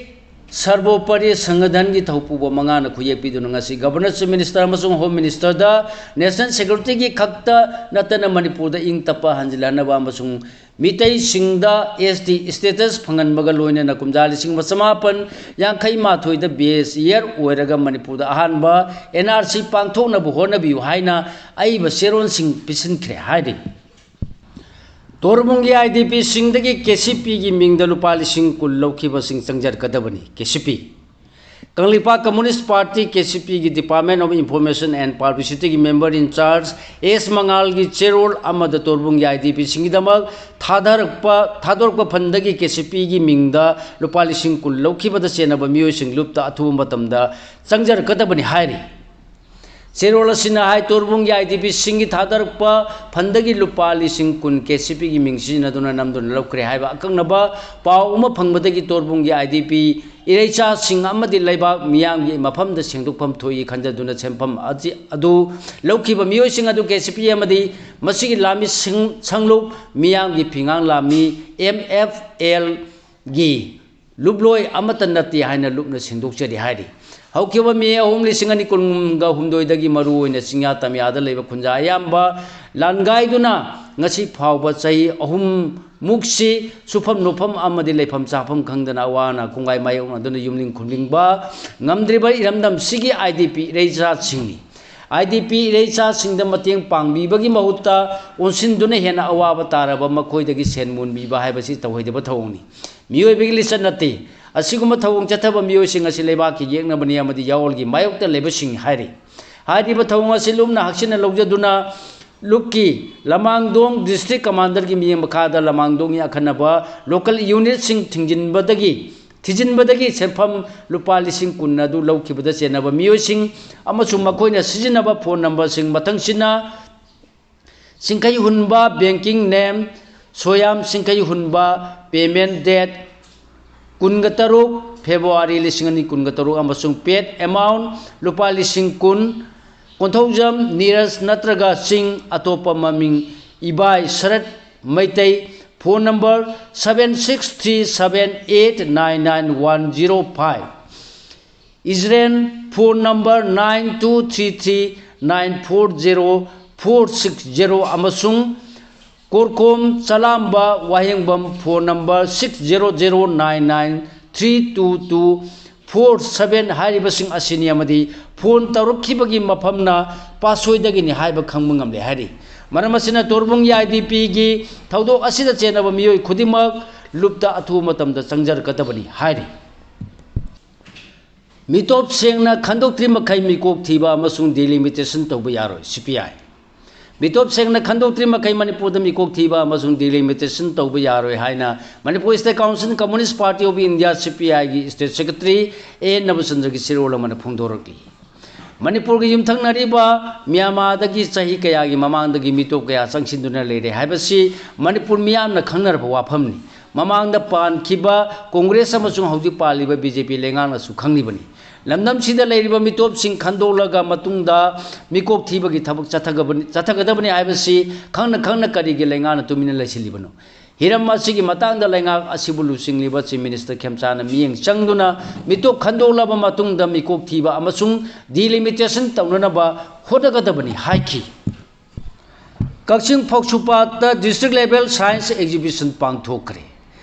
Sarvopari Sangathanꯒꯤ ꯊꯧꯄꯨꯕ ꯃꯉꯥꯅ ꯈꯨꯌꯦꯛ ꯄꯤꯗꯨꯅ ꯉꯁꯤ Governor, Chief Minister ꯑꯃꯁꯨꯡ Home Ministerꯗ national securityꯒꯤ ꯈꯛꯇ ꯅꯠꯇꯅ ꯃꯅꯤꯄꯨꯔꯗ ꯏꯪ ꯇꯞꯄ ꯍꯟꯖꯤꯜꯍꯟꯅꯕ ꯑꯃꯁꯨꯡ ꯃꯤꯇꯩꯁꯤꯡꯗ ST status ꯐꯪꯍꯟꯕꯒ ꯂꯣꯏꯅꯅ ꯀꯨꯝꯖꯥ ꯂꯤꯁꯤꯡ ꯑꯃ ꯆꯃꯥꯄꯟ ꯌꯥꯡꯈꯩ ꯃꯥꯊꯣꯏꯗ base year ꯑꯣꯏꯔꯒ ꯃꯅꯤꯄꯨꯔꯗ ꯑꯍꯥꯟꯕ NRC ꯄꯥꯡꯊꯣꯛꯅꯕ ꯍꯣꯠꯅꯕꯤꯌꯨ ꯍꯥꯏꯅ ꯑꯏꯕ ꯆꯦꯔꯣꯜꯁꯤꯡ ꯄꯤꯁꯤꯟꯈ꯭ꯔꯦ ꯍꯥꯏꯔꯤ꯫ ꯇꯣꯔꯕꯨꯡꯒꯤ IDPꯁꯤꯡꯗꯒꯤ KCPꯒꯤ ꯃꯤꯡꯗ ꯂꯨꯄꯥ ꯂꯤꯁꯤꯡ ꯀꯨꯟ ꯂꯧꯈꯤꯕꯁꯤꯡ ꯆꯪꯖꯔꯛꯀꯗꯕꯅꯤ꯫ KCP, Kangleipak Communist Party, KCPꯒꯤ Department of Information and Publicityꯒꯤ member in charge S ꯃꯉꯥꯜꯒꯤ ꯆꯦꯔꯣꯜ ꯑꯃꯗ ꯇꯣꯔꯕꯨꯡꯒꯤ IDPꯁꯤꯡꯒꯤꯗꯃꯛ ꯊꯥꯗꯔꯛꯄ, ꯊꯥꯗꯣꯔꯛꯄ fundꯗꯒꯤ KCPꯒꯤ ꯃꯤꯡꯗ ꯂꯨꯄꯥ ꯂꯤꯁꯤꯡ ꯀꯨꯟ ꯂꯧꯈꯤꯕꯗ ꯆꯦꯟꯅꯕ ꯃꯤꯑꯣꯏꯁꯤꯡ ꯂꯨꯞꯇ ꯑꯊꯨꯕ ꯃꯇꯝꯗ ꯆꯪꯖꯔꯛꯀꯗꯕꯅꯤ ꯍꯥꯏꯔꯤ꯫ ꯆꯦꯔꯣꯜ ꯑꯁꯤꯅ ꯍꯥꯏ, ꯇꯣꯔꯕꯨꯡꯒꯤ IDPꯁꯤꯡꯒꯤ ꯊꯥꯗꯔꯛꯄ fundꯗꯒꯤ ꯂꯨꯄꯥ ꯂꯤꯁꯤꯡ ꯀꯨꯟ KCPꯒꯤ ꯃꯤꯡ ꯁꯤꯖꯤꯟꯅꯗꯨꯅ ꯅꯝꯗꯨꯅ ꯂꯧꯈ꯭ꯔꯦ ꯍꯥꯏꯕ ꯑꯀꯛꯅꯕ ꯄꯥꯎ ꯑꯃ ꯐꯪꯕꯗꯒꯤ ꯇꯣꯔꯕꯨꯡꯒꯤ IDP ꯏꯔꯩꯆꯥꯁꯤꯡ ꯑꯃꯗꯤ ꯂꯩꯕꯥꯛ ꯃꯤꯌꯥꯝꯒꯤ ꯃꯐꯝꯗ ꯁꯦꯡꯗꯣꯛꯐꯝ ꯊꯣꯛꯏ ꯈꯟꯖꯗꯨꯅ ꯁꯦꯟꯐꯝ ꯑꯁꯤ, ꯑꯗꯨ ꯂꯧꯈꯤꯕ ꯃꯤꯑꯣꯏꯁꯤꯡ ꯑꯗꯨ KCP ꯑꯃꯗꯤ ꯃꯁꯤꯒꯤ ꯂꯥꯟꯃꯤ ꯁꯤꯡ-, ꯁꯪꯂꯨꯞ ꯃꯤꯌꯥꯝꯒꯤ ꯐꯤꯉꯥꯡ ꯂꯥꯟꯃꯤ MFLꯒꯤ ꯂꯨꯞꯂꯣꯏ ꯑꯃꯠꯇ ꯅꯠꯇꯦ ꯍꯥꯏꯅ ꯂꯨꯞꯅ ꯁꯦꯡꯗꯣꯛꯆꯔꯤ ꯍꯥꯏꯔꯤ꯫ ꯍꯧꯈꯤꯕ ꯃꯦ ꯑꯍꯨꯝ, ꯂꯤꯁꯤꯡ ꯑꯅꯤ ꯀꯨꯟꯒ ꯍꯨꯝꯗꯣꯏꯗꯒꯤ ꯃꯔꯨꯑꯣꯏꯅ ꯆꯤꯡꯌꯥ ꯇꯝꯌꯥꯗ ꯂꯩꯕ ꯈꯨꯟꯖꯥ ꯑꯌꯥꯝꯕ ꯂꯥꯟꯒꯥꯏꯗꯨꯅ ꯉꯁꯤ ꯐꯥꯎꯕ ꯆꯍꯤ ꯑꯍꯨꯝ ꯃꯨꯛꯁꯤ ꯁꯨꯐꯝ ꯅꯣꯐꯝ ꯑꯃꯗꯤ ꯂꯩꯐꯝ ꯆꯥꯐꯝ ꯈꯪꯗꯅ ꯑꯋꯥ ꯑꯅꯥ ꯀꯣꯡꯒꯥꯏ ꯃꯥꯌꯣꯛꯅꯗꯨꯅ ꯌꯨꯝꯅꯤꯡ ꯈꯨꯝꯅꯤꯡꯕ ꯉꯝꯗ꯭ꯔꯤꯕ ꯏꯔꯝꯗꯝꯁꯤꯒꯤ IDP ꯏꯔꯩꯆꯥꯁꯤꯡꯅꯤ꯫ IDP ꯏꯔꯩꯆꯥꯁꯤꯡꯗ ꯃꯇꯦꯡ ꯄꯥꯡꯕꯤꯕꯒꯤ ꯃꯍꯨꯠꯇ ꯑꯣꯟꯁꯤꯟꯗꯨꯅ ꯍꯦꯟꯅ ꯑꯋꯥꯕ ꯇꯥꯔꯕ ꯃꯈꯣꯏꯗꯒꯤ ꯁꯦꯟ ꯃꯨꯟꯕꯤꯕ ꯍꯥꯏꯕꯁꯤ ꯇꯧꯍꯩꯗꯕ ꯊꯧꯑꯣꯡꯅꯤ꯫ ꯃꯤꯑꯣꯏꯕꯒꯤ ꯂꯤꯆꯠ ꯅꯠꯇꯦ꯫ ꯑꯁꯤꯒꯨꯝꯕ ꯊꯧꯑꯣꯡ ꯆꯠꯊꯕ ꯃꯤꯑꯣꯏꯁꯤꯡ ꯑꯁꯤ ꯂꯩꯕꯥꯛꯀꯤ ꯌꯦꯛꯅꯕꯅꯤ ꯑꯃꯗꯤ ꯌꯥꯑꯣꯜꯒꯤ ꯃꯥꯌꯣꯛꯇ ꯂꯩꯕꯁꯤꯡꯅꯤ ꯍꯥꯏꯔꯤ꯫ ꯍꯥꯏꯔꯤꯕ ꯊꯧꯑꯣꯡ ꯑꯁꯤ ꯂꯨꯞꯅ ꯍꯛꯆꯤꯟꯅ ꯂꯧꯖꯗꯨꯅ ꯂꯨꯞꯀꯤ ꯂꯃꯥꯡꯗꯣꯡ district commanderꯒꯤ ꯃꯤꯠꯌꯦꯡ ꯃꯈꯥꯗ ꯂꯃꯥꯡꯗꯣꯡꯒꯤ ꯑꯈꯟꯅꯕ local unitꯁꯤꯡ ꯊꯤꯡꯖꯤꯟꯕꯗꯒꯤ, ꯊꯤꯖꯤꯟꯕꯗꯒꯤ ꯁꯦꯟꯐꯝ ꯂꯨꯄꯥ ꯂꯤꯁꯤꯡ ꯀꯨꯟ ꯑꯗꯨ ꯂꯧꯈꯤꯕꯗ ꯆꯦꯟꯅꯕ ꯃꯤꯑꯣꯏꯁꯤꯡ ꯑꯃꯁꯨꯡ ꯃꯈꯣꯏꯅ ꯁꯤꯖꯤꯟꯅꯕ phone numberꯁꯤꯡ ꯃꯊꯪꯁꯤꯅ: ꯁꯤꯡꯈꯩ ꯍꯨꯟꯕ banking name, ꯁꯣꯌꯥꯝ ꯁꯤꯡꯈꯩ ꯍꯨꯟꯕ, payment date ꯀꯨꯟꯒ ꯇꯔꯨꯛ February ꯂꯤꯁꯤꯡ ꯑꯅꯤ ꯀꯨꯟꯒ ꯇꯔꯨꯛ ꯑꯃꯁꯨꯡ paid amount ꯂꯨꯄꯥ ꯂꯤꯁꯤꯡ ꯀꯨꯟ, ꯀꯣꯟꯊꯧꯖꯝ ꯅꯤꯔꯖ ꯅꯠꯇ꯭ꯔꯒ ꯆꯤꯡ, ꯑꯇꯣꯞꯄ ꯃꯃꯤꯡ ꯏꯕꯥꯏ ꯁꯔꯠ Meitei, phone number seven six three seven eight nine nine one zero five꯫ ꯏꯖꯔꯦꯟ, phone number nine two three three nine four zero four six zero ꯑꯃꯁꯨꯡ ꯀꯣꯔꯀꯣꯝ ꯆꯂꯥꯝꯕ ꯋꯥꯍꯦꯡꯕꯝ, phone number six zero zero nine nine three two two four seven ꯍꯥꯏꯔꯤꯕꯁꯤꯡ ꯑꯁꯤꯅꯤ ꯑꯃꯗꯤ phone ꯇꯧꯔꯛꯈꯤꯕꯒꯤ ꯃꯐꯝꯅ ꯄꯥꯠꯁꯣꯏꯗꯒꯤꯅꯤ ꯍꯥꯏꯕ ꯈꯪꯕ ꯉꯝꯂꯦ ꯍꯥꯏꯔꯤ꯫ ꯃꯔꯝ ꯑꯁꯤꯅ ꯇꯣꯔꯕꯨꯡꯒꯤ IDPꯒꯤ ꯊꯧꯗꯣꯛ ꯑꯁꯤꯗ ꯆꯦꯟꯅꯕ ꯃꯤꯑꯣꯏ ꯈꯨꯗꯤꯡꯃꯛ ꯂꯨꯞꯇ ꯑꯊꯨꯕ ꯃꯇꯝꯗ ꯆꯪꯖꯔꯛꯀꯗꯕꯅꯤ ꯍꯥꯏꯔꯤ꯫ ꯃꯤꯇꯣꯞ ꯁꯦꯡꯅ ꯈꯟꯗꯣꯛꯇ꯭ꯔꯤ ꯃꯈꯩ ꯃꯤꯀꯣꯛ ꯊꯤꯕ ꯑꯃꯁꯨꯡ delimitation ꯇꯧꯕ ꯌꯥꯔꯣꯏ, CPI꯫ ꯃꯤꯇꯣꯞ ꯁꯦꯡꯅ ꯈꯟꯗꯣꯛꯇ꯭ꯔꯤ ꯃꯈꯩ ꯃꯅꯤꯄꯨꯔꯗ ꯃꯤꯀꯣꯛ ꯊꯤꯕ ꯑꯃꯁꯨꯡ delimitation ꯇꯧꯕ ꯌꯥꯔꯣꯏ ꯍꯥꯏꯅ Manipur State Council Communist Party of India, CPIꯒꯤ state secretary A ꯅꯕꯆꯟꯗ꯭ꯔꯒꯤ ꯆꯦꯔꯣꯜ ꯑꯃꯅ ꯐꯣꯡꯗꯣꯔꯛꯂꯤ꯫ ꯃꯅꯤꯄꯨꯔꯒꯤ ꯌꯨꯝꯊꯪꯅꯔꯤꯕ ꯃ꯭ꯌꯥꯟꯃꯥꯔꯗꯒꯤ ꯆꯍꯤ ꯀꯌꯥꯒꯤ ꯃꯃꯥꯡꯗꯒꯤ ꯃꯤꯇꯣꯞ ꯀꯌꯥ ꯆꯪꯁꯤꯟꯗꯨꯅ ꯂꯩꯔꯦ ꯍꯥꯏꯕꯁꯤ ꯃꯅꯤꯄꯨꯔ ꯃꯤꯌꯥꯝꯅ ꯈꯪꯅꯔꯕ ꯋꯥꯐꯝꯅꯤ꯫ ꯃꯃꯥꯡꯗ ꯄꯥꯟꯈꯤꯕ ꯀꯣꯡꯒ꯭ꯔꯦꯁ ꯑꯃꯁꯨꯡ ꯍꯧꯖꯤꯛ ꯄꯥꯜꯂꯤꯕ ꯕꯤ ꯖꯦ ꯄꯤ ꯂꯩꯉꯥꯛꯅꯁꯨ ꯈꯪꯂꯤꯕꯅꯤ꯫ ꯂꯝꯗꯝꯁꯤꯗ ꯂꯩꯔꯤꯕ ꯃꯤꯇꯣꯞꯁꯤꯡ ꯈꯟꯗꯣꯛꯂꯒ ꯃꯇꯨꯡꯗ ꯃꯤꯀꯣꯛ ꯊꯤꯕꯒꯤ ꯊꯕꯛ ꯆꯠꯊꯒꯕꯅꯤ-, ꯆꯠꯊꯒꯗꯕꯅꯤ ꯍꯥꯏꯕꯁꯤ ꯈꯪꯅ ꯈꯪꯅ ꯀꯔꯤꯒꯤ ꯂꯩꯉꯥꯛꯅ ꯇꯨꯃꯤꯟꯅ ꯂꯩꯁꯤꯜꯂꯤꯕꯅꯣ? ꯍꯤꯔꯝ ꯑꯁꯤꯒꯤ ꯃꯇꯥꯡꯗ ꯂꯩꯉꯥꯛ ꯑꯁꯤꯕꯨ ꯂꯨꯆꯤꯡꯂꯤꯕ Chief Minister ꯈꯦꯝꯆꯥꯅ ꯃꯤꯠꯌꯦꯡ ꯆꯪꯗꯨꯅ ꯃꯤꯇꯣꯞ ꯈꯟꯗꯣꯛꯂꯕ ꯃꯇꯨꯡꯗ ꯃꯤꯀꯣꯛ ꯊꯤꯕ ꯑꯃꯁꯨꯡ delimitation ꯇꯧꯅꯅꯕ ꯍꯣꯠꯅꯒꯗꯕꯅꯤ ꯍꯥꯏꯈꯤ꯫ ꯀꯛꯆꯤꯡ ꯐꯧꯁꯨꯄꯥꯠꯇ district level science exhibition ꯄꯥꯡꯊꯣꯛꯈ꯭ꯔꯦ꯫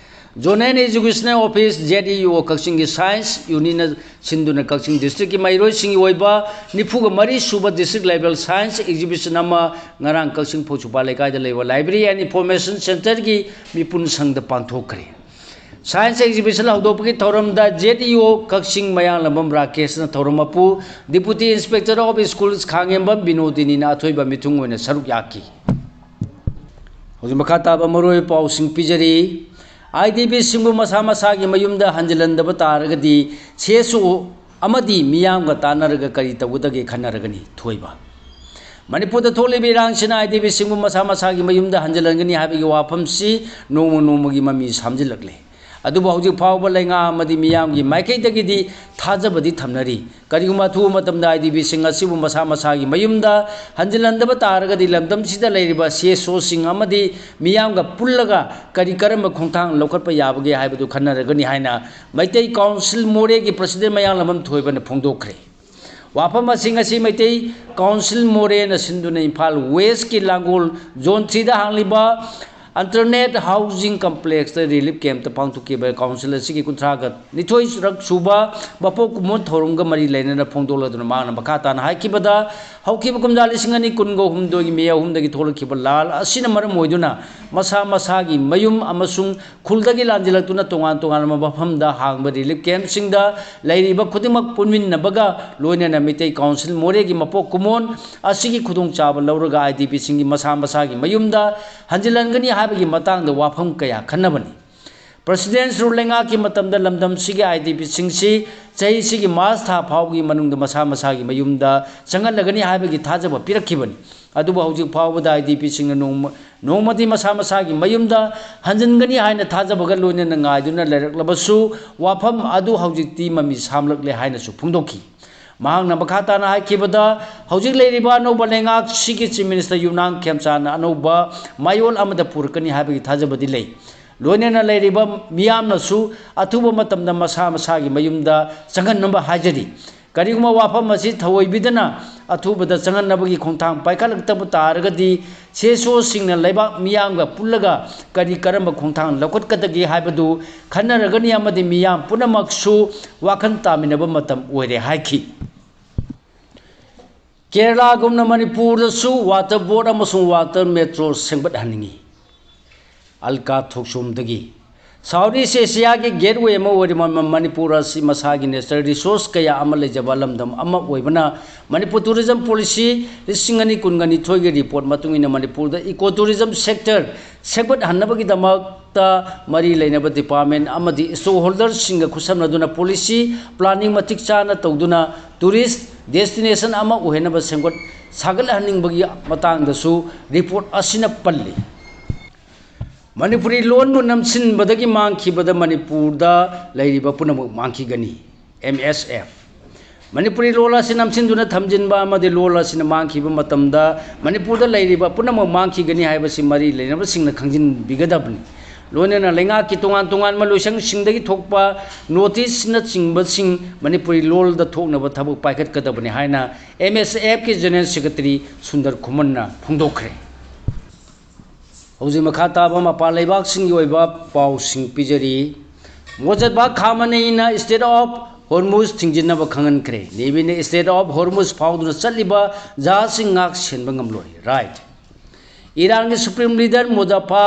Zonal Educational Office, Z E O, ꯀꯛꯆꯤꯡꯒꯤ science unitꯅ ꯁꯤꯟꯗꯨꯅ ꯀꯛꯆꯤꯡ districtꯀꯤ ꯃꯍꯩꯔꯣꯏꯁꯤꯡꯒꯤ ꯑꯣꯏꯕ ꯅꯤꯐꯨꯒ ꯃꯔꯤ ꯁꯨꯕ district level science exhibition ꯑꯃ ꯉꯔꯥꯡ ꯀꯛꯆꯤꯡ ꯐꯧꯁꯨꯄꯥꯠ ꯂꯩꯀꯥꯏꯗ ꯂꯩꯕ Library and Information Centreꯒꯤ ꯃꯤꯄꯨꯟ ꯁꯪꯗ ꯄꯥꯡꯊꯣꯛꯈ꯭ꯔꯦ꯫ Science exhibition ꯍꯧꯗꯣꯛꯄꯒꯤ ꯊꯧꯔꯝꯗ Z E O ꯀꯛꯆꯤꯡ ꯃꯌꯥꯡꯂꯝꯕꯝ ꯔꯥꯀꯦꯁꯅ ꯊꯧꯔꯝ ꯃꯄꯨ, Deputy Inspector of Schools ꯈꯥꯉꯦꯝꯕꯝ ꯕꯤꯅꯣꯗꯤꯅꯤꯅ ꯑꯊꯣꯏꯕ ꯃꯤꯊꯨꯡ ꯑꯣꯏꯅ ꯁꯔꯨꯛ ꯌꯥꯈꯤ꯫ ꯍꯧꯖꯤꯛ ꯃꯈꯥ ꯇꯥꯕ ꯃꯔꯨꯑꯣꯏꯕ ꯄꯥꯎꯁꯤꯡ ꯄꯤꯖꯔꯤ꯫ IDPꯁꯤꯡꯕꯨ ꯃꯁꯥ ꯃꯁꯥꯒꯤ ꯃꯌꯨꯝꯗ ꯍꯟꯖꯤꯜꯍꯟꯗꯕ ꯇꯥꯔꯒꯗꯤ CSO ꯑꯃꯗꯤ ꯃꯤꯌꯥꯝꯒ ꯇꯥꯟꯅꯔꯒ ꯀꯔꯤ ꯇꯧꯒꯗꯒꯦ ꯈꯟꯅꯔꯒꯅꯤ꯫ ꯊꯣꯏꯕ꯫ ꯃꯅꯤꯄꯨꯔꯗ ꯊꯣꯛꯂꯤꯕ ꯏꯔꯥꯡꯁꯤꯅ IDPꯁꯤꯡꯕꯨ ꯃꯁꯥ ꯃꯁꯥꯒꯤ ꯃꯌꯨꯝꯗ ꯍꯟꯖꯤꯜꯍꯟꯒꯅꯤ ꯍꯥꯏꯕꯒꯤ ꯋꯥꯐꯝꯁꯤ ꯅꯣꯡꯃ ꯅꯣꯡꯃꯒꯤ ꯃꯃꯤ ꯁꯥꯝꯖꯤꯜꯂꯛꯂꯦ꯫ ꯑꯗꯨꯕꯨ ꯍꯧꯖꯤꯛ ꯐꯥꯎꯕ ꯂꯩꯉꯥꯛ ꯑꯃꯗꯤ ꯃꯤꯌꯥꯝꯒꯤ ꯃꯥꯏꯀꯩꯗꯒꯤꯗꯤ ꯊꯥꯖꯕꯗꯤ ꯊꯝꯅꯔꯤ꯫ ꯀꯔꯤꯒꯨꯝꯕ ꯑꯊꯨꯕ ꯃꯇꯝꯗ IDPꯁꯤꯡ ꯑꯁꯤꯕꯨ ꯃꯁꯥ ꯃꯁꯥꯒꯤ ꯃꯌꯨꯝꯗ ꯍꯟꯖꯤꯜꯍꯟꯗꯕ ꯇꯥꯔꯒꯗꯤ ꯂꯝꯗꯝꯁꯤꯗ ꯂꯩꯔꯤꯕ CSOꯁꯤꯡ ꯑꯃꯗꯤ ꯃꯤꯌꯥꯝꯒ ꯄꯨꯜꯂꯒ ꯀꯔꯤ ꯀꯔꯝꯕ ꯈꯣꯡꯊꯥꯡ ꯂꯧꯈꯠꯄ ꯌꯥꯕꯒꯦ ꯍꯥꯏꯕꯗꯨ ꯈꯟꯅꯔꯒꯅꯤ ꯍꯥꯏꯅ ꯃꯩꯇꯩ Council ꯃꯣꯔꯦꯒꯤ President ꯃꯌꯥꯡꯂꯝꯕꯝ ꯊꯣꯏꯕꯅ ꯐꯣꯡꯗꯣꯛꯈ꯭ꯔꯦ꯫ ꯋꯥꯐꯝ ꯑꯁꯤꯡ ꯑꯁꯤ ꯃꯩꯇꯩ Council ꯃꯣꯔꯦꯅ ꯁꯤꯟꯗꯨꯅ ꯏꯝꯐꯥꯜ Westꯀꯤ ꯂꯥꯡꯒꯣꯜ Zone threeꯗ ꯍꯥꯡꯂꯤꯕ Alternate Housing Complexꯇ relief campꯇ ꯄꯥꯡꯊꯣꯛꯈꯤꯕ Council ꯑꯁꯤꯒꯤ ꯀꯨꯟꯊ꯭ꯔꯥꯒ ꯅꯤꯊꯣꯏ ꯁꯨꯔꯛ ꯁꯨꯕ ꯃꯄꯣꯛ ꯀꯨꯝꯑꯣꯟ ꯊꯧꯔꯝꯒ ꯃꯔꯤ ꯂꯩꯅꯅ ꯐꯣꯡꯗꯣꯛꯂꯗꯨꯅ ꯃꯍꯥꯛꯅ ꯃꯈꯥ ꯇꯥꯅ ꯍꯥꯏꯈꯤꯕꯗ, ꯍꯧꯈꯤꯕ ꯀꯨꯝꯖꯥ ꯂꯤꯁꯤꯡ ꯑꯅꯤ ꯀꯨꯟꯒ ꯍꯨꯝꯗꯣꯏꯒꯤ May ꯑꯍꯨꯝꯗꯒꯤ ꯊꯣꯛꯂꯛꯈꯤꯕ ꯂꯥꯜ ꯑꯁꯤꯅ ꯃꯔꯝ ꯑꯣꯏꯗꯨꯅ ꯃꯁꯥ ꯃꯁꯥꯒꯤ ꯃꯌꯨꯝ ꯑꯃꯁꯨꯡ ꯈꯨꯜꯗꯒꯤ ꯂꯥꯟꯖꯤꯜꯂꯛꯇꯨꯅ ꯇꯣꯉꯥꯟ ꯇꯣꯉꯥꯟꯕ ꯃꯐꯝꯗ ꯍꯥꯡꯕ relief campꯁꯤꯡꯗ ꯂꯩꯔꯤꯕ ꯈꯨꯗꯤꯡꯃꯛ ꯄꯨꯟꯃꯤꯟꯅꯕꯒ ꯂꯣꯏꯅꯅ ꯃꯩꯇꯩ Council ꯃꯣꯔꯦꯒꯤ ꯃꯄꯣꯛ ꯀꯨꯝꯑꯣꯟ ꯑꯁꯤꯒꯤ ꯈꯨꯗꯣꯡꯆꯥꯕ ꯂꯧꯔꯒ IDPꯁꯤꯡꯒꯤ ꯃꯁꯥ ꯃꯁꯥꯒꯤ ꯃꯌꯨꯝꯗ ꯍꯟꯖꯤꯜꯍꯟꯒꯅꯤ ꯍꯥꯏꯕꯒꯤ ꯃꯇꯥꯡꯗ ꯋꯥꯐꯝ ꯀꯌꯥ ꯈꯟꯅꯕꯅꯤ꯫ President's Rule ꯂꯩꯉꯥꯛꯀꯤ ꯃꯇꯝꯗ ꯂꯝꯗꯝꯁꯤꯒꯤ IDPꯁꯤꯡꯁꯤ ꯆꯍꯤꯁꯤꯒꯤ March ꯊꯥ ꯐꯥꯎꯕꯒꯤ ꯃꯅꯨꯡꯗ ꯃꯁꯥ ꯃꯁꯥꯒꯤ ꯃꯌꯨꯝꯗ ꯆꯪꯍꯜꯂꯒꯅꯤ ꯍꯥꯏꯕꯒꯤ ꯊꯥꯖꯕ ꯄꯤꯔꯛꯈꯤꯕꯅꯤ꯫ ꯑꯗꯨꯕꯨ ꯍꯧꯖꯤꯛ ꯐꯥꯎꯕꯗ IDPꯁꯤꯡꯅ ꯅꯣꯡꯃ, ꯅꯣꯡꯃꯗꯤ ꯃꯁꯥ ꯃꯁꯥꯒꯤ ꯃꯌꯨꯝꯗ ꯍꯟꯖꯤꯟꯒꯅꯤ ꯍꯥꯏꯅ ꯊꯥꯖꯕꯒ ꯂꯣꯏꯅꯅ ꯉꯥꯏꯗꯨꯅ ꯂꯩꯔꯛꯂꯕꯁꯨ, ꯋꯥꯐꯝ ꯑꯗꯨ ꯍꯧꯖꯤꯛꯇꯤ ꯃꯃꯤ ꯁꯥꯝꯂꯛꯂꯦ ꯍꯥꯏꯅꯁꯨ ꯐꯣꯡꯗꯣꯛꯈꯤ꯫ ꯃꯍꯥꯛꯅ ꯃꯈꯥ ꯇꯥꯅ ꯍꯥꯏꯈꯤꯕꯗ, ꯍꯧꯖꯤꯛ ꯂꯩꯔꯤꯕ ꯑꯅꯧꯕ ꯂꯩꯉꯥꯛꯁꯤꯒꯤ Chief Minister ꯌꯨꯝꯅꯥꯝ ꯈꯦꯝꯆꯥꯟꯅ ꯑꯅꯧꯕ ꯃꯌꯣꯜ ꯑꯃꯗ ꯄꯨꯔꯛꯀꯅꯤ ꯍꯥꯏꯕꯒꯤ ꯊꯥꯖꯕꯗꯤ ꯂꯩ꯫ ꯂꯣꯏꯅꯅ ꯂꯩꯔꯤꯕ ꯃꯤꯌꯥꯝꯅꯁꯨ ꯑꯊꯨꯕ ꯃꯇꯝꯗ ꯃꯁꯥ ꯃꯁꯥꯒꯤ ꯃꯌꯨꯝꯗ ꯆꯪꯍꯟꯅꯕ ꯍꯥꯏꯖꯔꯤ꯫ ꯀꯔꯤꯒꯨꯝꯕ ꯋꯥꯐꯝ ꯑꯁꯤ ꯊꯧꯑꯣꯏꯕꯤꯗꯅ ꯑꯊꯨꯕꯗ ꯆꯪꯍꯟꯅꯕꯒꯤ ꯈꯣꯡꯊꯥꯡ ꯄꯥꯏꯈꯠꯂꯛꯇꯕ ꯇꯥꯔꯒꯗꯤ, CSOꯁꯤꯡꯅ ꯂꯩꯕꯥꯛ ꯃꯤꯌꯥꯝꯒ ꯄꯨꯜꯂꯒ ꯀꯔꯤ ꯀꯔꯝꯕ ꯈꯣꯡꯊꯥꯡ ꯂꯧꯈꯠꯀꯗꯒꯦ ꯍꯥꯏꯕꯗꯨ ꯈꯟꯅꯔꯒꯅꯤ ꯑꯃꯗꯤ ꯃꯤꯌꯥꯝ ꯄꯨꯝꯅꯃꯛꯁꯨ ꯋꯥꯈꯜ ꯇꯥꯃꯤꯟꯅꯕ ꯃꯇꯝ ꯑꯣꯏꯔꯦ ꯍꯥꯏꯈꯤ꯫ ꯀꯦꯔꯂꯥꯒꯨꯝꯅ ꯃꯅꯤꯄꯨꯔꯗꯁꯨ water board ꯑꯃꯁꯨꯡ water metro ꯁꯦꯝꯒꯠꯍꯟꯅꯤꯡꯏ꯫ ꯑꯜꯀꯥ ꯊꯣꯛꯆꯣꯝꯗꯒꯤ꯫ South East Asiaꯒꯤ gateway ꯑꯃ ꯑꯣꯏꯔꯤꯕ ꯃ-, ꯃꯅꯤꯄꯨꯔ ꯑꯁꯤ ꯃꯁꯥꯒꯤ natural resource ꯀꯌꯥ ꯑꯃ ꯂꯩꯖꯕ ꯂꯝꯗꯝ ꯑꯃ ꯑꯣꯏꯕꯅ, ꯃꯅꯤꯄꯨꯔ tourism policy ꯂꯤꯁꯤꯡ ꯑꯅꯤ ꯀꯨꯟꯒ ꯅꯤꯊꯣꯏꯒꯤ report ꯃꯇꯨꯡ ꯏꯟꯅ ꯃꯅꯤꯄꯨꯔꯗ eco tourism sector ꯁꯦꯝꯒꯠꯍꯟꯅꯕꯒꯤꯗꯃꯛꯇ ꯃꯔꯤ ꯂꯩꯅꯕ department ꯑꯃꯗꯤ stakeholderꯁꯤꯡꯒ ꯈꯨꯠꯁꯝꯅꯗꯨꯅ policy planning ꯃꯇꯤꯛ ꯆꯥꯅ ꯇꯧꯗꯨꯅ tourist destination ꯑꯃ ꯑꯣꯏꯍꯟꯅꯕ ꯁꯦꯝꯒꯠ ꯁꯥꯒꯠꯍꯟꯅꯤꯡꯕꯒꯤ ꯃꯇꯥꯡꯗꯁꯨ report ꯑꯁꯤꯅ ꯄꯜꯂꯤ꯫ ꯃꯅꯤꯄꯨꯔꯤ ꯂꯣꯟꯕꯨ ꯅꯝꯁꯤꯟꯕꯗꯒꯤ ꯃꯥꯡꯈꯤꯕꯗ ꯃꯅꯤꯄꯨꯔꯗ ꯂꯩꯔꯤꯕ ꯄꯨꯝꯅꯃꯛ ꯃꯥꯡꯈꯤꯒꯅꯤ꯫ MSF꯫ ꯃꯅꯤꯄꯨꯔꯤ ꯂꯣꯜ ꯑꯁꯤ ꯅꯝꯁꯤꯟꯗꯨꯅ ꯊꯝꯖꯤꯟꯕ ꯑꯃꯗꯤ ꯂꯣꯜ ꯑꯁꯤꯅ ꯃꯥꯡꯈꯤꯕ ꯃꯇꯝꯗ ꯃꯅꯤꯄꯨꯔꯗ ꯂꯩꯔꯤꯕ ꯄꯨꯝꯅꯃꯛ ꯃꯥꯡꯈꯤꯒꯅꯤ ꯍꯥꯏꯕꯁꯤ ꯃꯔꯤ ꯂꯩꯅꯕꯁꯤꯡꯅ ꯈꯪꯖꯤꯟꯕꯤꯒꯗꯕꯅꯤ꯫ ꯂꯣꯏꯅꯅ ꯂꯩꯉꯥꯛꯀꯤ ꯇꯣꯉꯥꯟ ꯇꯣꯉꯥꯟꯕ ꯂꯣꯏꯁꯪꯁꯤꯡꯗꯒꯤ ꯊꯣꯛꯄ noticeꯅꯆꯤꯡꯕꯁꯤꯡ ꯃꯅꯤꯄꯨꯔꯤ ꯂꯣꯜꯗ ꯊꯣꯛꯅꯕ ꯊꯕꯛ ꯄꯥꯏꯈꯠꯀꯗꯕꯅꯤ ꯍꯥꯏꯅ MSFꯀꯤ General Secretary ꯁꯨꯟꯗꯔ ꯈꯨꯃꯟꯅ ꯐꯣꯡꯗꯣꯛꯈ꯭ꯔꯦ꯫ ꯍꯧꯖꯤꯛ ꯃꯈꯥ ꯇꯥꯕ ꯃꯄꯥꯟ ꯂꯩꯕꯥꯛꯁꯤꯡꯒꯤ ꯑꯣꯏꯕ ꯄꯥꯎꯁꯤꯡ ꯄꯤꯖꯔꯤ꯫ ꯃꯣꯖꯠꯕꯥ ꯈꯥꯃꯅꯦꯏꯅ Strait of Hormuz ꯊꯤꯡꯖꯤꯟꯅꯕ ꯈꯪꯍꯟꯈ꯭ꯔꯦ꯫ Navyꯅ Strait of Hormuz ꯐꯥꯎꯗꯨꯅ ꯆꯠꯂꯤꯕ ꯖꯍꯥꯖꯁꯤꯡ ꯉꯥꯛ ꯁꯦꯟꯕ ꯉꯝꯂꯣꯏ꯫ Right꯫ ꯏꯔꯥꯟꯒꯤ Supreme Leader ꯃꯣꯖꯥꯐꯥ